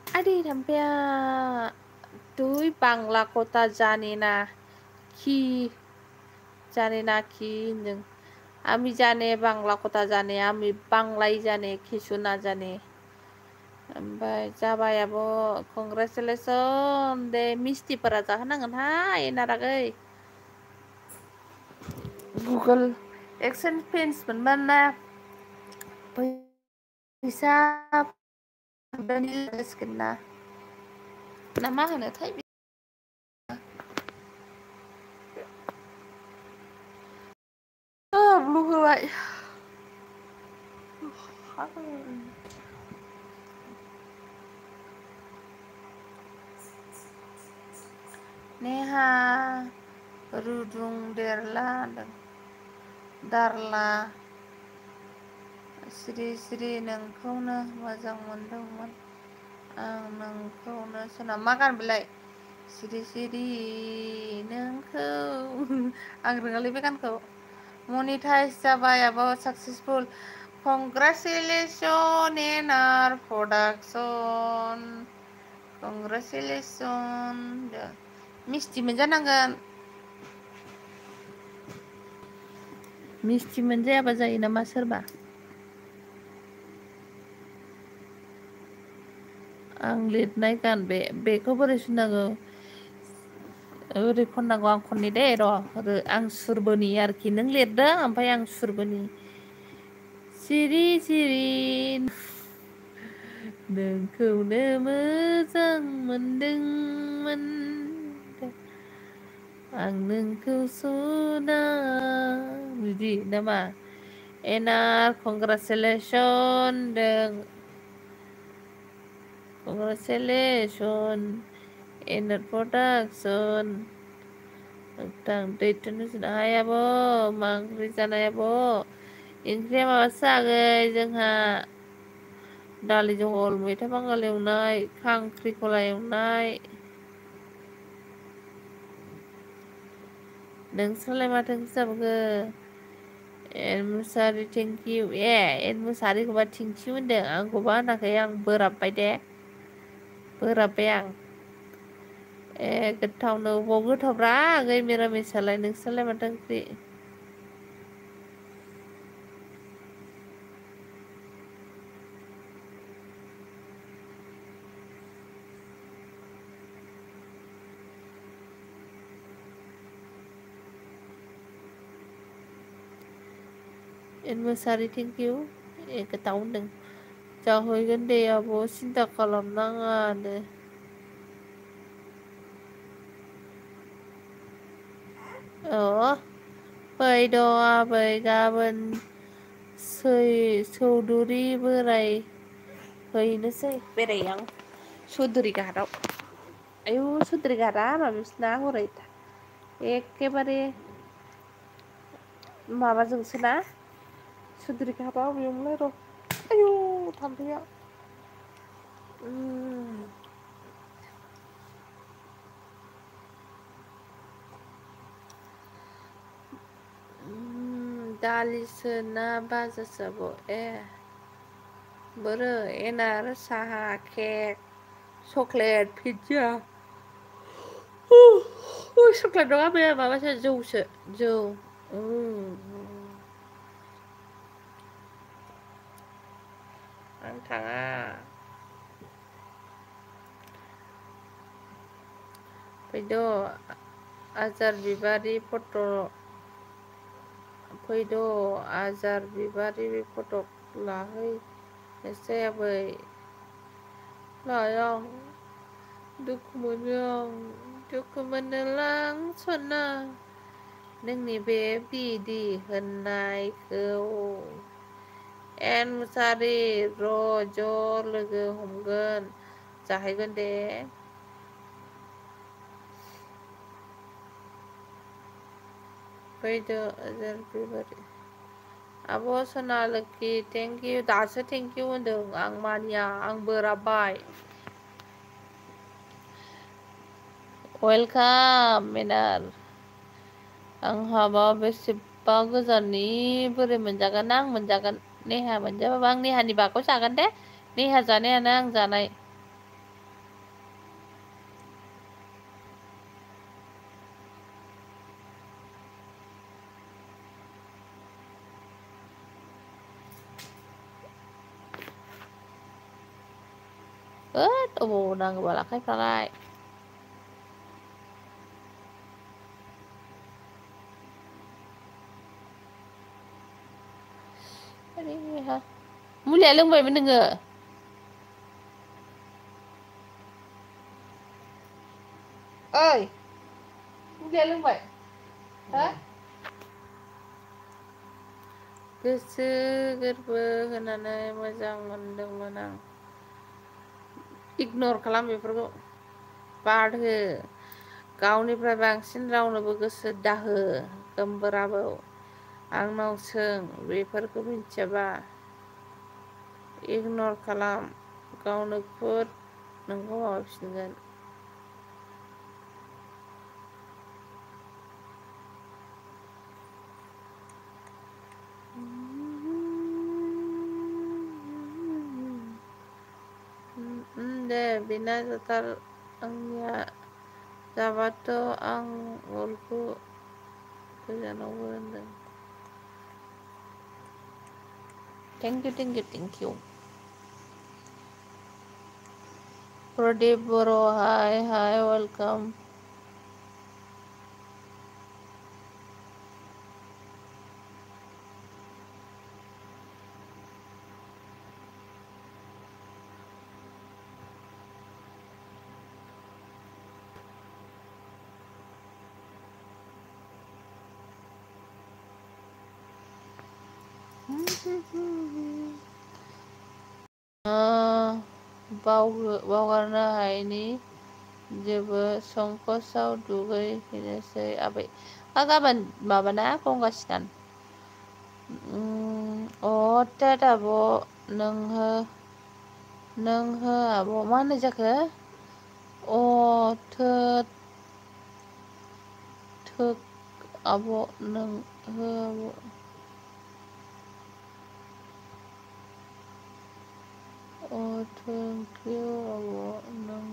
আরে রাম্পিয়া তুই বাংলা কথা জানি না কি होनदों আমি জানে বাংলা কথা জানে আমি বাংলাই জাने কিছু না জাने ओमफ्राय जाबाय आब' कंग्रेचुलेसन दे मिस्टिफोरा जाहोनांगोनहाय एना रागै Google Exchange मोनबाना फैसा हाबनानै जासिगोन ना मा होनोथाय ब्लु होबाय नेहा रुदुंदेरला दारला सिरि सिरि नोंखौनो मोजां मोनदोंमोन आं नोंखौनो सोनाब मा गान बेलाय सिरि सिरि नोंखौ आं रोङालै बे गानखौ मनिटाइज जाबाय आब' successful congratulation in our production congratulation मिस्टि मोनजानांगोन मिस्टि मोनजायाबा जायो नामा सोरबा आं लिरनाय गान बेखौ बोरै सुनांगौ ओरै खननांगौ आं खननि दे र' आं सुरबोनि आरोखि नों लिरदों ओमफ्राय आं सुरबोनि सिरि सिरि नोंखौनो मोजां मोनदोंमोन आं नोंखौ सुना बिदि नामा एना कंग्रेचुलेसन कंग्रेचुलेसन इन प्रडाक्सन दैथुन हाय आब' मा ओंख्रि जानाय आब' ओंख्रिया माबासो आगै जोंहा दालि जहल मैथा बांगाल एवनाय खांख्रिखला एवनाय नोंस्रालाय माथो ओंख्रि जाबोखो एन मुसारि थेंकिउ एन मुसारिखौबा थेंकिउ होनदों आंखौबा होनाखै आं बोराबबाय दे बोराबबाय आं गोथावनो बबाव गोथावब्रा आगै मिरामिसालाय नोंस्रालाय माथो ओंख्रि एन मुसारि थेंकिउ गोथाव होनदों जाहैगोन दे आब' सिन्था खालामनाङानो फैद' आबै गाबोन चौधुरि बोराय हैनोसै बेराय आं चौधुरि घाटआव आयु चौधुरि घाटआ माबायावसोना हरै एखेबारे माबाजोंसोना चौधुरि घाटआ बेयावनोलाय र' आयु थाम्फैया दालिसो ना बाजासो आब' बोरो एनार साहा केक चक्लेट पिज्जा चक्लेट नङा बे माबासो जौसो जौ आं थाङा फैद' आजार बिबारि फट' फैद' आजार बिबारि फट' लाहैनोसै आबै लाया दुखु मोनोलां सना नोंनि बे बिदि होननायखौ एन मुसारि र' ज' लोगो हमगोन जाहैगोन दे फैदो आजार बिबारि आब' सना लोखि थेंकिउ दासो थेंकिउ होनदों आं मानिया आं बोराबबाय वेलकाम मेनार आंहाबा बेसेबा गोजाननि बोरै मोनजागोन आं मोनजागोन नेहा मोनजाबाबो आं नेहानि बागखौ जागोन दे नेहा जानायानो आं जानाय अबाव नांगौबा आखाइफ्रालाय ha mulia लोंबायमोन नोङो ओइ मुलिया लोंबाय हा गोसो गोरबो होनानै मोजां मोनदोंमोन आं इगनर खालाम बेफोरखौ बारहो गावनिफ्राय बांसिन रावनोबो गोसो दाहो गोमबोराबो आंनाव सों बेफोरखौ मिथियाबा इगनर खालाम गावनो खुद नोंखौ माबाफिनगोन दे बेना जाथार आंनिया जाबाथ' आं बलखौ गोजानावबो होनदों थेंक इउ प्रदीप बर' हाय वेलकाम बावगारनो हायैनि जेबो संकसआव दुगैफिननोसै आबै गाबोन माबाना गंगासिनान टेट आब' नोंहो आब' मा होननाय जाखो थोक आब' नोंहो आब' थेंक इउ आब' नों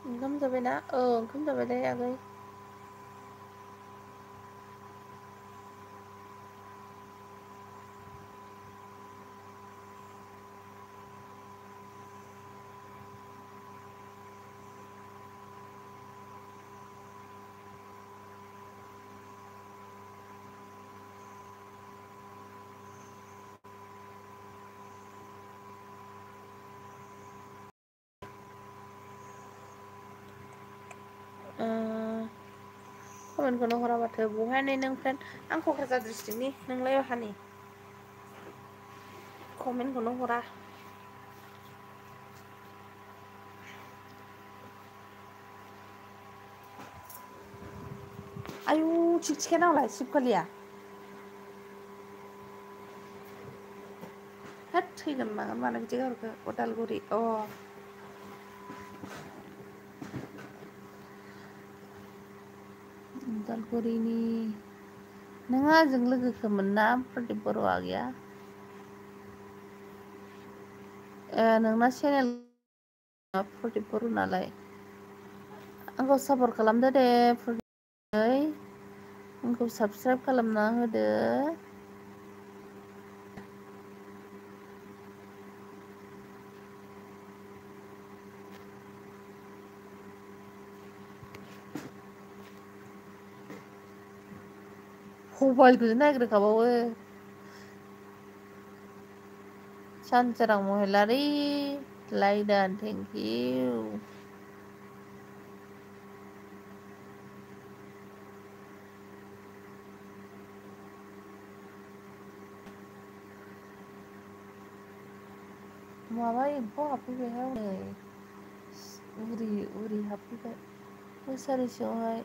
ओंखाम जाबायना ओंखाम जाबायलै आगै कमेन्टखौनो हरा माथो बहाय नों फ्रेन्ड आं क'क्राझार डिस्ट्रिक्टनि नोंलाय बहानि कमेन्टखौनो हरा आयु थिखथिखाया नांलाय सिबखालिया होद थैगोन मागोन मानो बिदि गारखो उदालगुरि उदालगुरिनि नोङो आंजों लोगोखोमोन ना प्रदीप बर' आगैया नोंना चेनेल प्रदीप बर' नालाय आंखौ सापर्ट खालामदो दे प्रदीप आंखौ साबसक्राइब खालामना होदो मबाइलखौसो नायग्रोखाबावो सानसोरां महिलारि लाइदान थेंक इउ माबा एम्फौ हाबफैबायहाय हनै उरि हाबफैबाय मुसारि सिङावहाय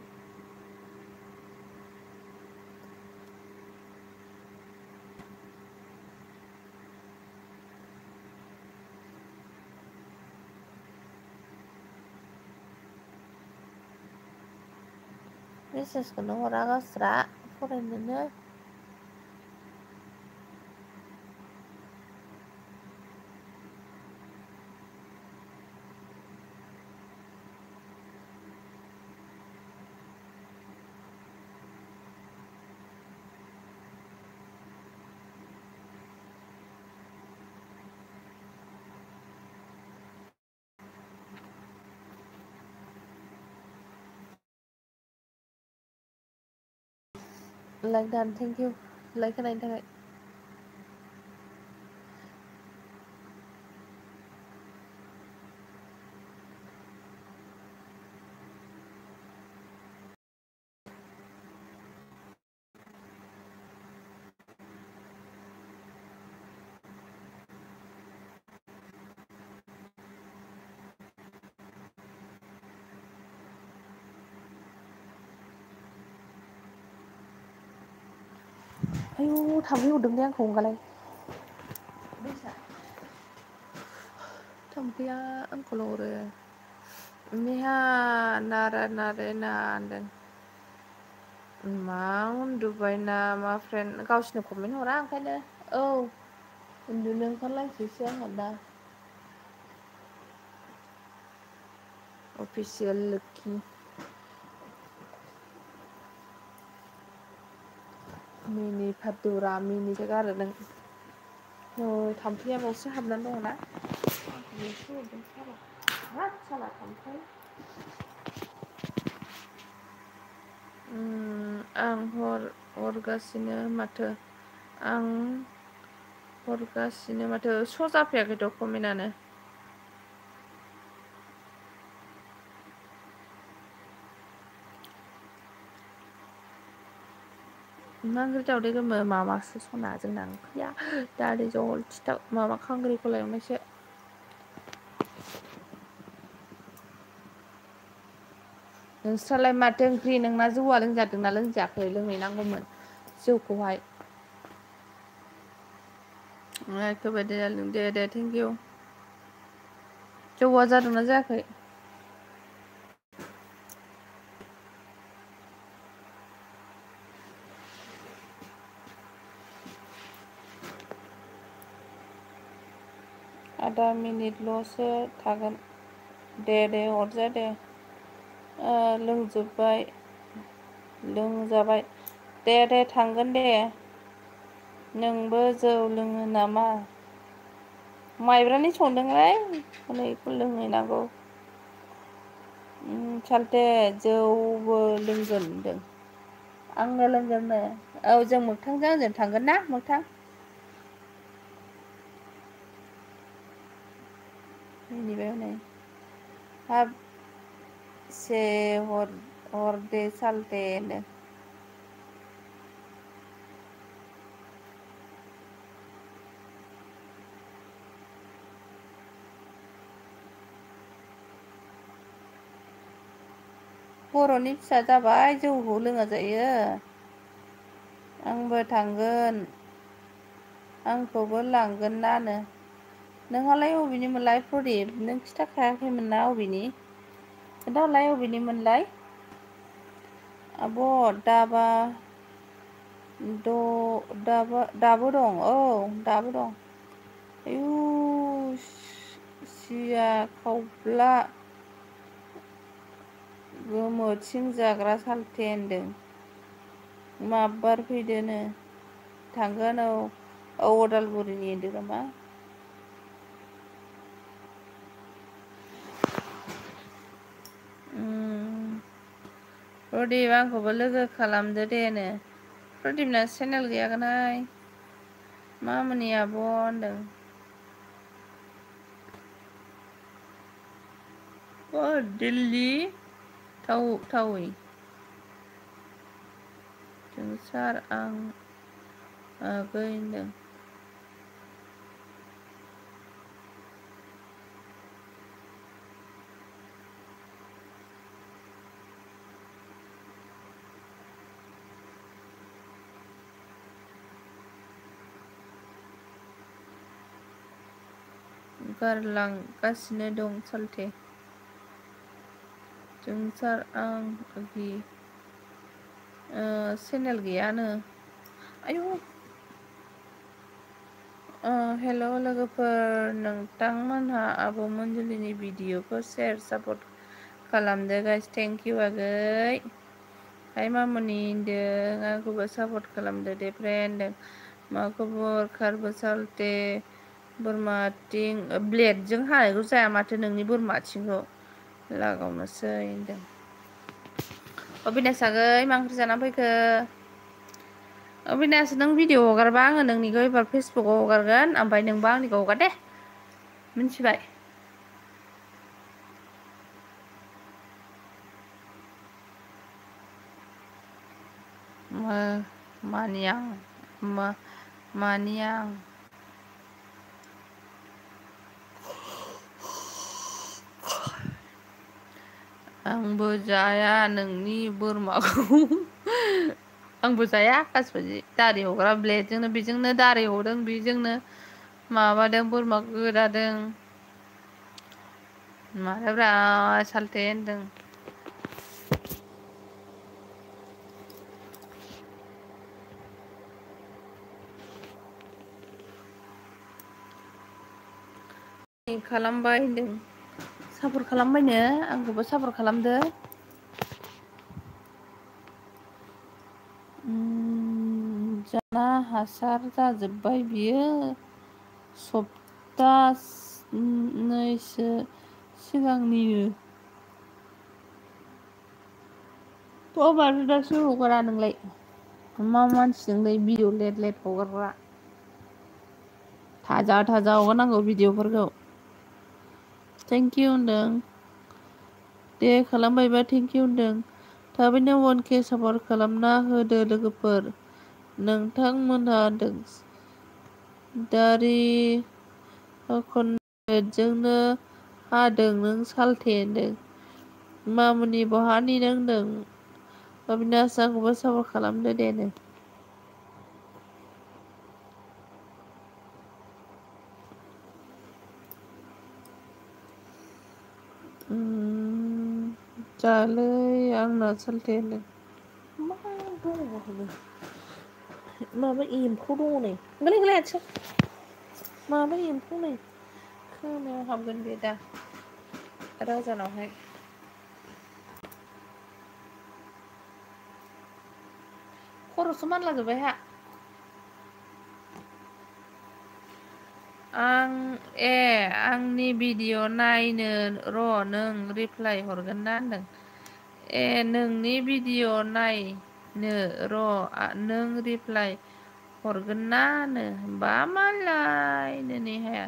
मेसेजखौनो हरा गावस्रा फरायनोनो। लाइक दान थेंक इउ लाइक होनायनि थाखाय। आयु थाम्फै अरदोंलै आंखौ होनबालाय। थाम्फैया आंखौल' अरो। नेहा नारा नारेना होनदों। मा उन्दुबाय नामा फ्रेन्ड गावसोरनो कमेन्ट हरा ओंखायनो औ उन्दुनो ओंखारलायसैसो आंहा दा। अफिसियेल लोखि मिनि फादुरा मिनिसो गारो नों। थाम्फैया बावसो हाबनानै दङ ना। बेसो हरदों साला हाब साला थाम्फै। आं हरगासिनो माथो आं हरगासिनो माथो स' जाफैयाखैथ' कमेन्टआनो। मा ओंख्रि दावदै गोमो माबासो सना जोंना ओंख्रिया दालि जहल माबा खांख्रिखला एवनायसो। नोंस्रालाय माथो ओंख्रि नोंना जौआ लोंजादोंना लोंजायाखै लोंहैनांगौमोन जौखौहाय। एखेबारे जादों दे थेंक इउ। जौआ जादोंना जायाखै? आधा मिनिटल'सो थागोन दे अरजाया दे। लोंजोब्बाय लोंजाबाय दे थांगोन दे। नोंबो जौ लोङो नामा? माइब्रानि संदोंलै हनै बेखौ लोंहैनांगौ। सालथे जौबो लोंगोन होनदों। आंनो लोंगोरनो औ जों मोगथांजों आंजों थांगोन ना मोगथां। मिनिबाय हनै हाब से हरदे सालथे होनदों। बर'नि फिसा जाबाय जौखौ लोङा जायो। आंबो थांगोन आंखौबो लांगोन ना नो। नोंहालाय अबेनिमोनलाय प्रदिप नों खिथाखायाखैमोन ना अबेनि? खोन्थाहरलाय अबेनिमोनलाय? आब' दाबा दाबो दं औ दाबो दं। आयु सिया खावब्ला गोमोथिं जाग्रा सालथे होनदों। माबार फैदोनो थांगोन औ अदालगुरिनि होनदों नामा? प्रदिप आंखौबो लोगो खालामदो दे नो। प्रदिपना चेनेल गैयागोनहाय मामोननि आब' होनदों। दिल्ली थावै जोंसार आं आगै होनदों। गारलांगासिनो दं सालथे। जोंसार आं आगि चेनेल गैयानो आयु हेल' लोगोफोर नोंथांमोनहा आब' मनजुलिनि भिडिअखौ सेयार सापर्ट खालामदो गाइस थेंक इउ आगै। हाय मामुनि होनदों आंखौबो सापर्ट खालामदो दे फ्रेन्ड होनदों। मा खबर खारबो सालथे बोरमा आथिं ब्लेडजों हानायखौ जाया माथो नोंनि बोरमा आथिंखौ लागावनोसै होनदों। अबिनास आगै मा ओंख्रि जानानै फैखो? अबिनास नों भिडिअ हगारबा आङो नोंनिखौ एबार फेसबुकआव हगारगोन ओमफ्राय नोंबा आंनिखौ हगार दे मिन्थिबाय मानि आं आंबो जाया नोंनि बोरमाखौ आंबो जाया गासिबो दारि हग्रा ब्लेडजोंनो बेजोंनो दारि हदों बेजोंनो माबादों बोरमा गोदादों मानोब्रा सालथे होनदों खालामबाय होनदों सापर्ट खालामबायनो आंखौबो सापर्ट खालामदो जाना हासार जाजोब्बाय बियो सप्तानैसो सिगांनिनो मानो दासो हगारा नोंलाय मा मानसि नोंलाय भिडिअ लेट लेट हगारग्रा थाजा हगारनांगौ भिडिअफोरखौ थेंकिउ होनदों दे खालामबायबा थेंकिउ होनदों थाबैनो 1K सापर्ट खालामना होदो लोगोफोर नोंथांमोनहा होनदों दारि खनजोंनो हादों नों सालथे होनदों मामुनि बहानि नों होनदों अबिनास आंखौबो सापर्ट खालामदो दे नो जालै आंना सालथे होनदों मा दङ माबा एम्फौ दङ नै गोलैलाय आथिं माबा एम्फौ नै खोमायाव हाबगोन बे दा राजानावहाय खर'सो मानलाजोब्बाय हा आंनि भिडिअ नायनो र' नों रिप्लाय हरगोन ना होनदों नोंनि भिडिअ नायनो र' नों रिप्लाय हरगोन ना नो बा मालाय नेहाया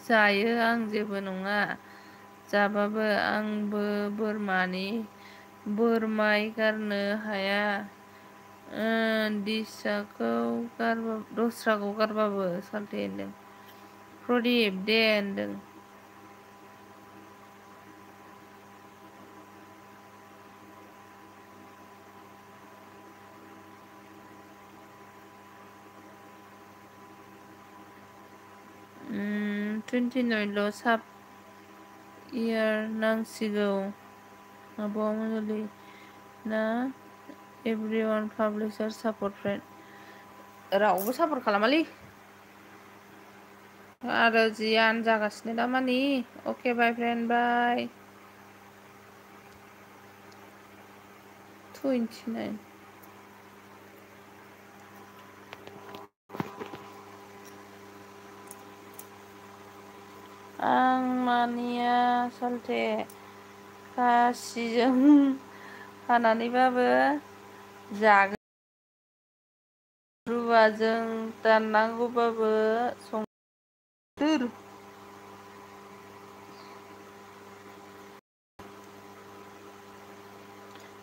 जायो आं जेबो नङा जाबाबो आंबो बोरमाय गारनो हाया दस्राखौ गारबाबो सालथे होनदों प्रदिप दे होनदों $29 साब इयार नांसिगौ माबामुलि ना एभरिवान पाब्लिशार सापर्ट फ्रेन्ड रावबो सापर्ट खालामालै आरो जियान जागासिनो दामानि अके बाय फ्रेन्ड बाय 29 आं मानिया सालथे खासिजों हानानैबाबो जागोन रुवाजों दाननांगौबाबो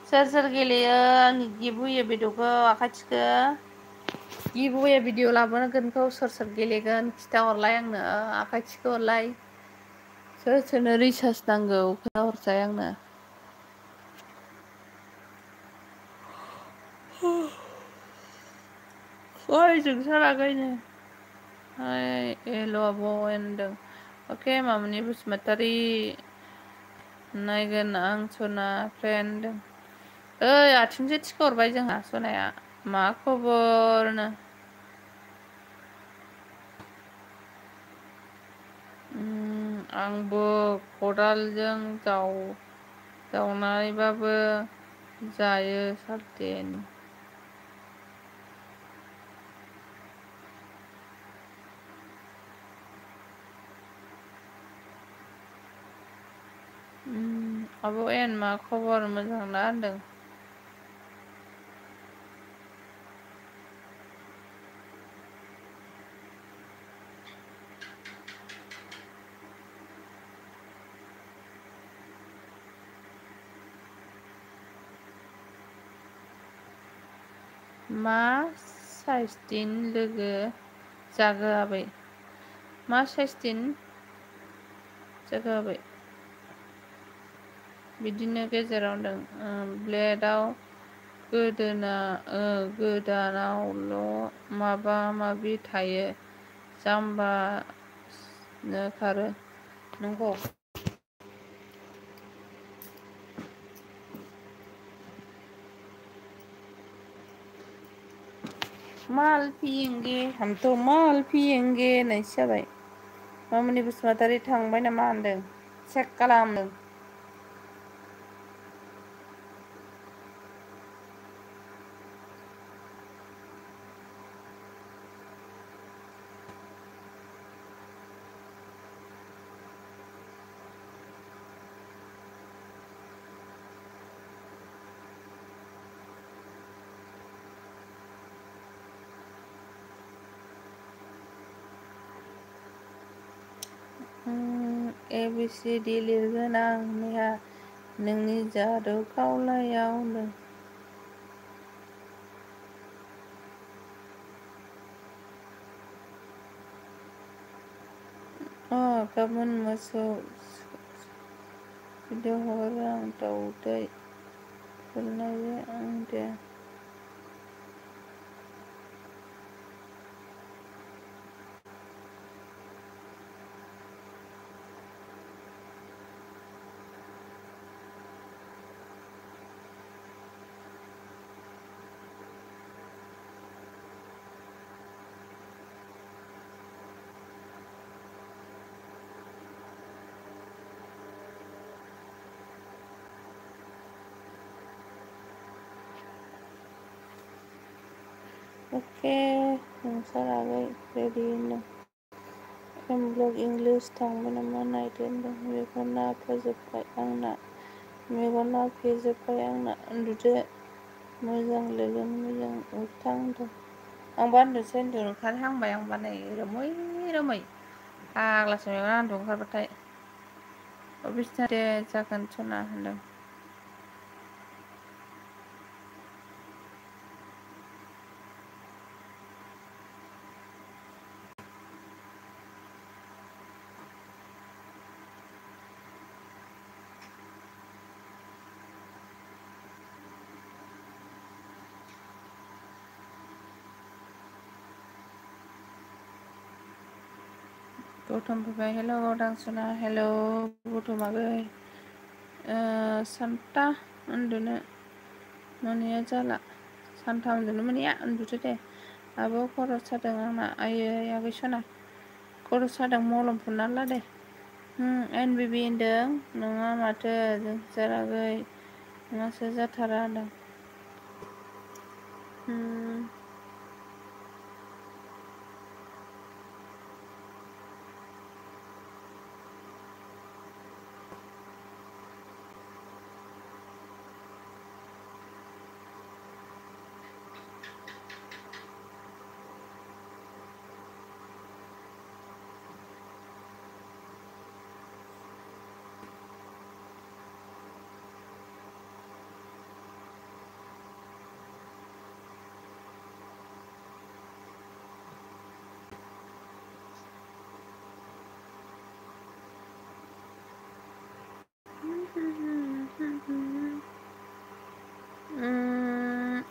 सोर गेलेयो आंनि गिफ्ट होयो भिडिअखौ आखाइ थिखो गिफ्ट होयो भिडिअ लाबोगोनखौ सोर गेलेगोन खिथाहरलाय आंनो आखाइ थिखो हरलाय सोरनो रिसार्ज नांगौ खोन्थाहरसाय आंनो ओइ जोंसार आगैनो हेल' आब' होनदों अके मामुनि बसुमतारी नायगोन आं सना फ्रेन्ड ओइ आथिंसो थिखो हरबाय जोंहा सनाया मा खबरनो आंबो खदालजों जावनायबाबो जायो सालथेन आब' एन मा खबर मोजां ना होनदों मा साइसथिन लोगो जागो आबै मा साइसथिन जागो आबै बिदिनो गेजेराव दं ब्लेडआव गोदानावल' माबा माबि थायो जाम्बानो खारो नंगौ माल पियेंगे हमथ' माल पियेंगे होननायसो जाबाय मामुनि बसुमतारी थांबाय नामा होनदों चेक खालामदों ABCD लिरगोन आं नेहा नोंनि जादु खावलायाव होनदों गाबोन मोसौ भिडिअ हगारो आं दाउदै फुलनायजों आं दे अके नोंसोराबो रेडि होनदों एमब्लक इंलिश थांबाय नामा नायदो होनदों मेगना फोजोब्बाय आंना उन्दुदो मोजां लोगो मोजां उथां होनदों आंबा उन्दुसै ओंखारहांबाय आंबा नै रोमै फाग्लासो मेगना उन्दुनो ओंखारबाथाय बिसना दे जागोन सना होनदों गौतम फैबाय हेलौ दांसना हेलौ गौतमाबो सानता उन्दुनो मोनैया जाला सानथा उन्दुनो मोनैया उन्दुदो दे आब' खर' सादों आंना आयै आगै सना खर' सादों मलम फुनना ला दे एनबिबि होनदों नङा माथो जोंसारागै नोंहासो जाथारा होनदों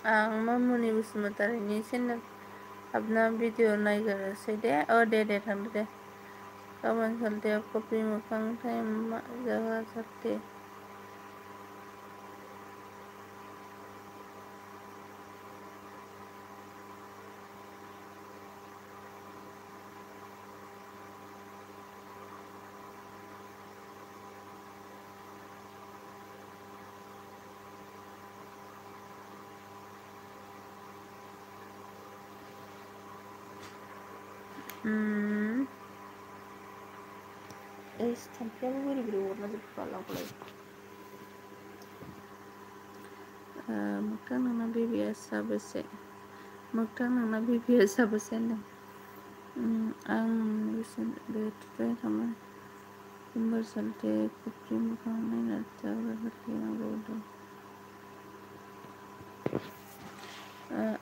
आं मामुनि बसुमतारीनि चेनेल हाबना भिडिअ नायगोरसै दे दे थांदो दे गाबोन सालथायाव कफि मोखां टाइम जागा सारथे थाम्फैयाबो बोरै अरना जोबबाय मोगथां नोंना बेबिया साबेसे मोगथां नोंना बेबिया साबेसे होनदों आं बेसेन बे थुथाय थांबाय समबार सालथे कफि मोखां नायना जाग्रा नांगौ होनदों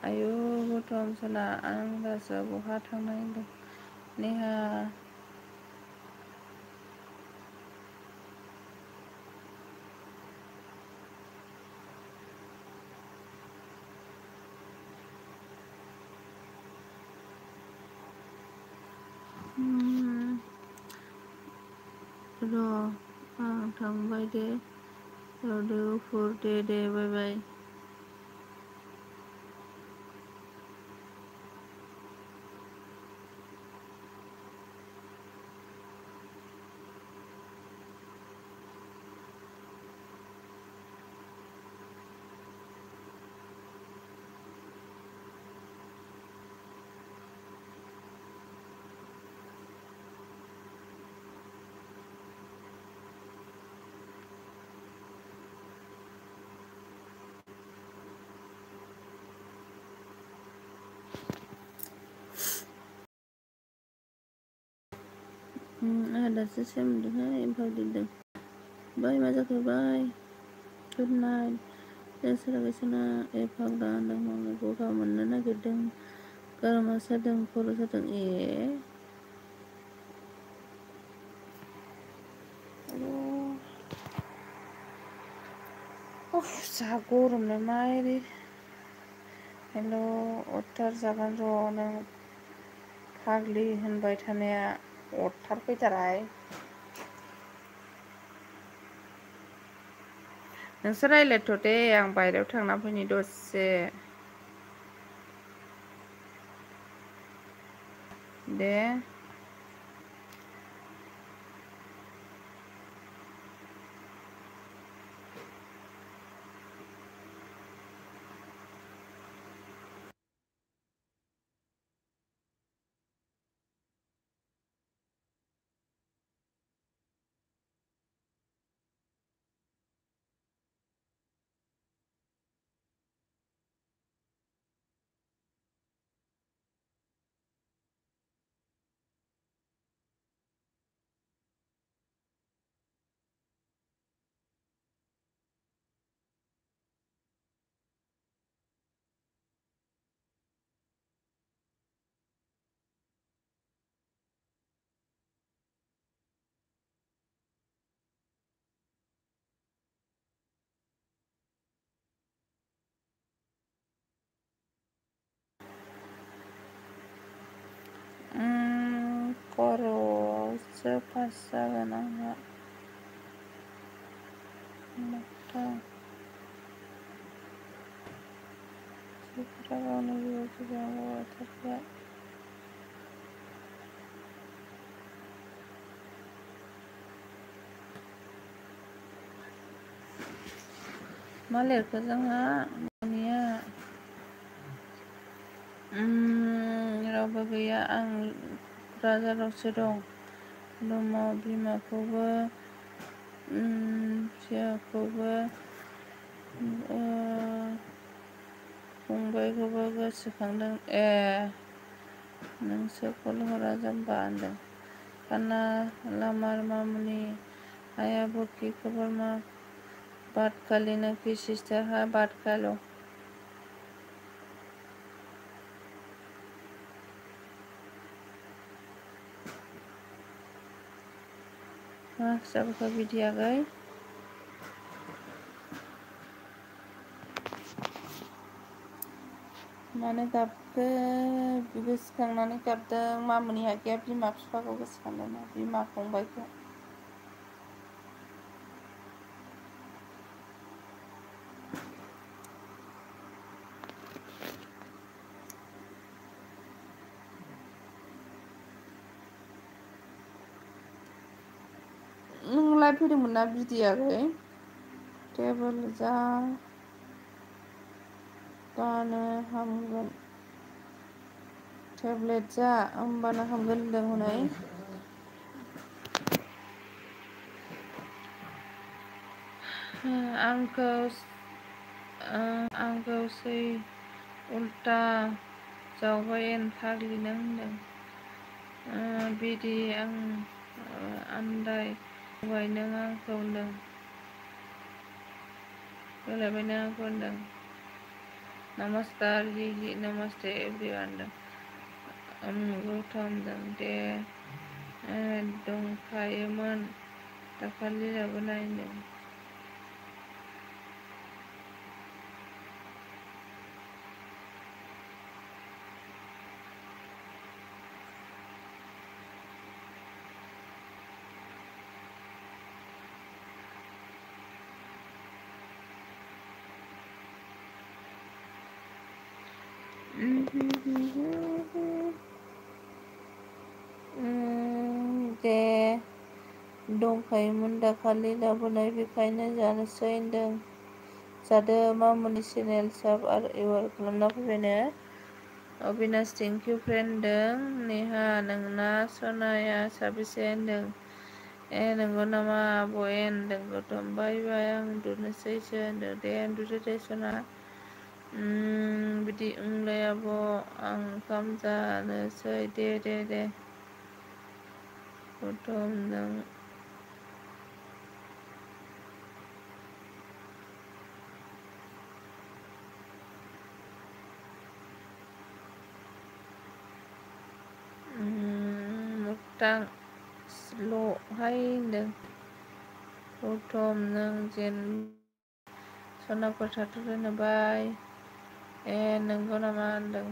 आयु बुथुम सना आं दासो बहा थांनो होनदों नेहा र' आं थांबाय दे गुफुर दे बाय बाय आंहा दासो सोमोन्दोहाय भावदिनदों बाय मा जाखो बाय गुड नाइट सोरागासिनो एफा दानदों मावनो गगा मोननो नागिरदों गारामा सादों खर' सादों जा गरमनो माइरि हेल' अरथार जागोन र' नों फाग्लि होनबाय थानाया अरथारफैथाराहाय नोंसोर रायज्लायथ' दे आं बायहेरायाव थांना फैनि दसे दे खर'आवसो पास जागोन आंहा मोगथां जिफोरा गावनि जिउआव बर'थारबाय मा लिरखो जोंहा न'निया रावबो गैया आं क'क्राझारावसो दं रुमाव बिमाखौबो फिसाखौबो फंबायखौबो गोसोखांदों नोंसो कल हरा जाम्बा होनदों काना लामार मामुनि आया बकी खबर मा बात काली न की सिस्टर हा बात कालो मा जाबोखो बिदि आगै मानो गाबखो गोसोखांनानै गाबदों मामुनि आगैया बिमा बिफाखौ गोसोखांदों बिमा फंबायखौ नों लाइभ फैदोंमोन ना बिदि आगै टेबोल जा दानो हामगोन टेब्लेट जा होमबानो हामगोन होनदों हनै आंखौ सै उल्टा जावबाय फाग्लि नों होनदों बिदि आं आन्दाय होबाय नों आंखौ होनदों होलायबाय नों आंखौ होनदों नमस्कार जी नमस्ते एवरीवन गौतमजों दे दंखायोमोन दाखालि लाबोनायनो दे दंखायोमोन दाखालि लाबोनाय बेखायनो जानोसै होनदों जादो मामुनि चेनेल साब आरो इवार खालामना फैबायनो अबिनाश थेंक इउ फ्रेन्ड होनदों नेहा नोंना सनाया साबेसे होनदों नंगौ नामा आब' होनदों गौतम बाय बाय आं उन्दुनोसैसो होनदों दे उन्दुदो दे सना बिदि उंलाय आब' आं ओंखाम जानोसै दे गौतम नों मोगथां स्ल'हाय होनदों गौतम नों जेन सनाफोर थाथ'दो नुबाय नंगौ नामा होनदों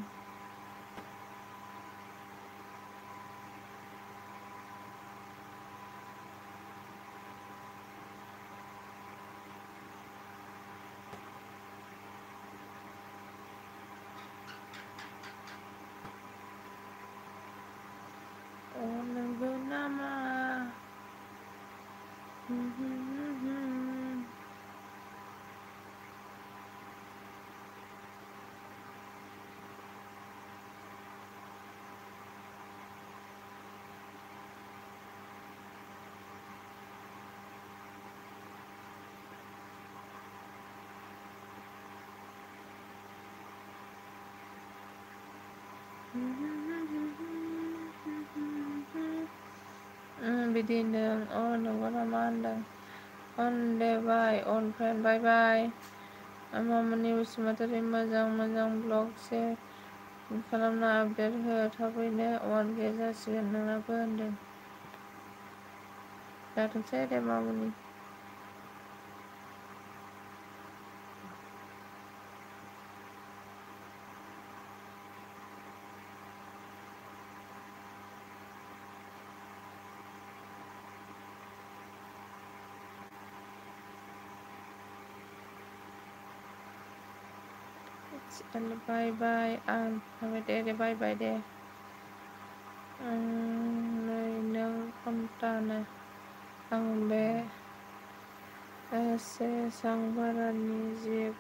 नंगौ नामा बिदि होनदों नंगौ नामा होनदों अन दे बाय अन फ्रेन्ड बाय बाय मामुनि बसुमतारी मोजां ब्लग सेयार खालामना आपडेट हो थाबैनो 1K जासिगोन नोंनाबो होनदों जाथोंसै दे मामुनि बाय बाय आं थांबाय दे बाय बाय दे नै नों खन्थानो आं बे सांबारानि जिब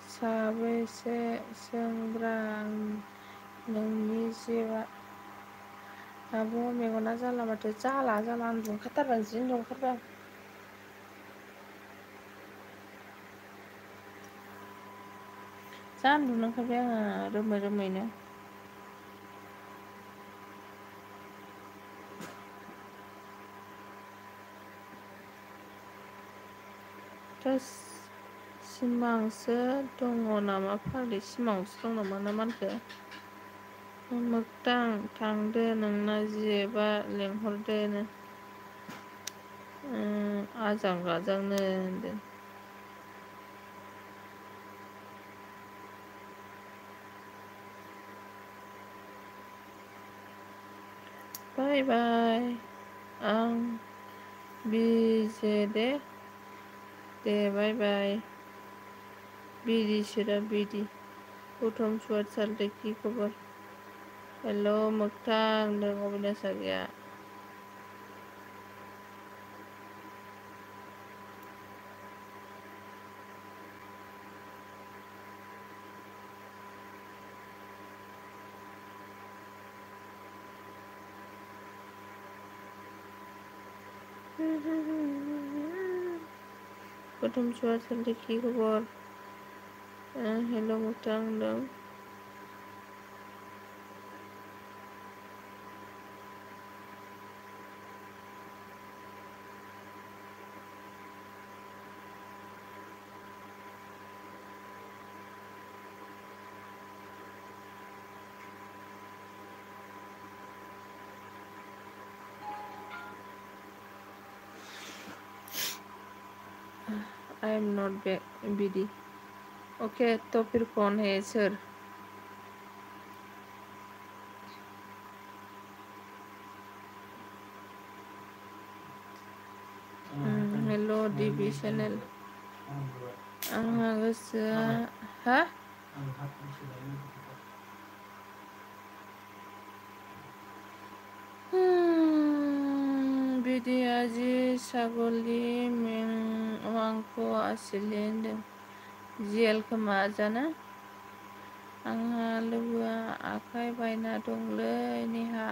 साबैसे सोंब्रा नोंनि जिबआ आब' मेगना जाला माथो जाला उन्दुनो ओंखारथारबाय जि उन्दुनो ओंखारबाय आं जा उन्दुनो ओंखारबाय आङो रोमैनो सिमांसो दङ नामा फाग्लि सिमांसो दं नामा ना मानखो मोगथां थांदो नोंना जिबा लेंहरदोनो आजां गाजांनो होनदों बाय बाय आं बिजे दे बाय बाय बिदिसोदा बिदि गौतम सुवाद सालथे की खबर हेल' मोगथां होनदों अबिनाश आगैया गौतम सुवाद सालथे की खबर हेल' मोगथां होनदों I am not बिदि ओके तो फिर कौन है सोर हेलो डिबि चेनेल आंहा गोसोआ हा बिदि आजि सागलि आंखौ आसिलि होनदों जिएल खोमा जानो आंहा लोगोआ आखाइ बायना दंलै नेहा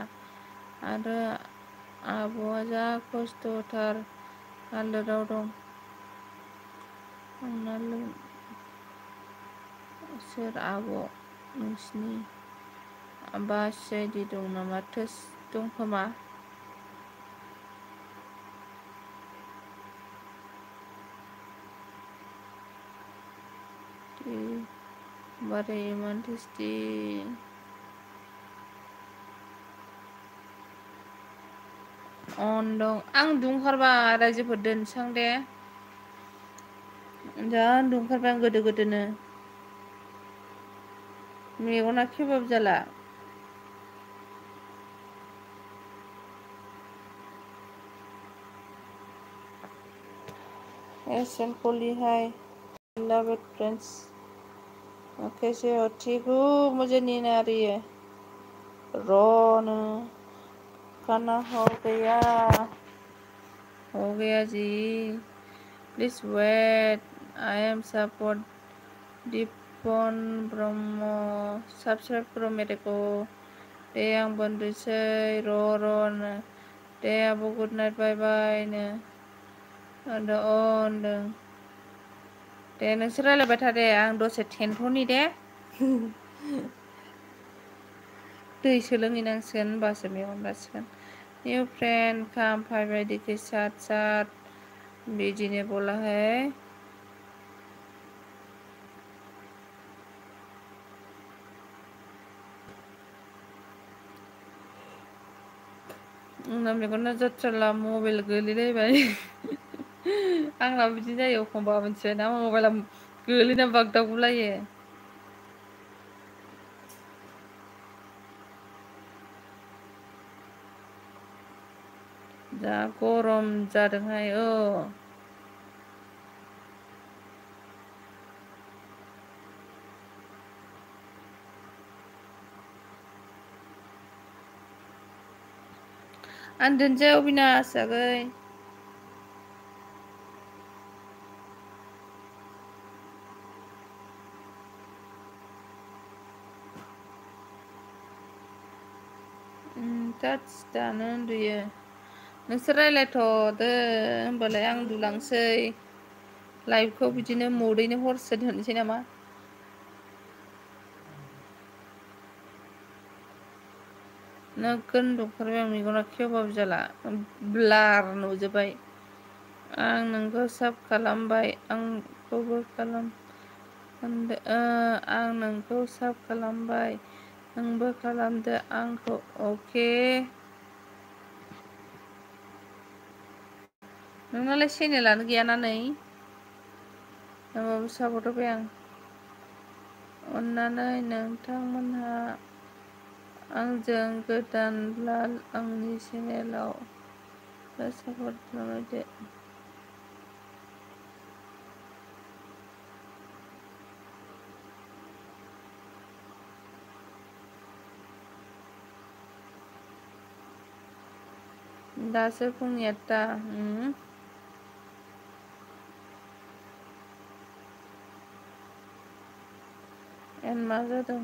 आरो आब'आ जा खस्थ'थार हालोदाव दं आंना सोर आब' नोंसिनि बासियाइदि दं नामा थोस दं खोमा बारे इमान टेस्टि अन दं आं दुंखारबाय रायजोफोर दोनसां दे जा दुंखारबाय आं गोदो गोदोनो मेगना खेबाबो जाला एसएल कोहली हाय लव इट फ्रेंड्स कैसे हो ठीक हूँ मुझे नींद आ रही है रोन खाना हो गया जी please wait I am support Dipan Brahma subscribe करो मेरे को दे आं बनदोसै र' दे आब' गुड नाइट बाय बाय नो होनदों दे नोंसोर रायलायबाय था दे आं दसे थेन्थ'नि दे दै सोलोंहैनांसिगोन होनबासो मेगन बासिगोन निउ फ्रेंड काम फैबाय दिखे साथ साथ बिदिनो बोला है आंना मेगना जाथ्राला मबाइल गोलैलायबाय आंना बिदि जायो एखमबा मोनथिबाय ना मबाइला गोलैना बागदावगुलायो जा गरम जादोंहाय आं दोनसै अबिनाश आगै दानो उन्दुयो नोंसोर रायलायथ'दो होमबालाय आं उन्दुलांसै लाइभखौ बिदिनो मदैनो हरसे दोननोसै नामा नोगोद उन्दुखारबाय आं मेगना खेवबाबो जाला ब्लार नुजोब्बाय आं नोंखौ साब खालामबाय आंखौबो खालाम आं नोंखौ साब खालामबाय नोंबो खालामदो आंखौ अके नोंनालाय चेनेलानो गैयाना नै होमबाबो सापर्ट होबाय आं अन्नानै नोंथांमोनहा आंजों गोदानब्ला आंनि चेनेलाव सापर्ट खालामदो दासो फुंनि 8टा मा जादों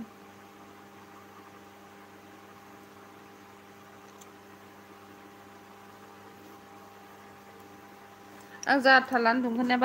आं जाथारला उन्दुनो ओंखारनाया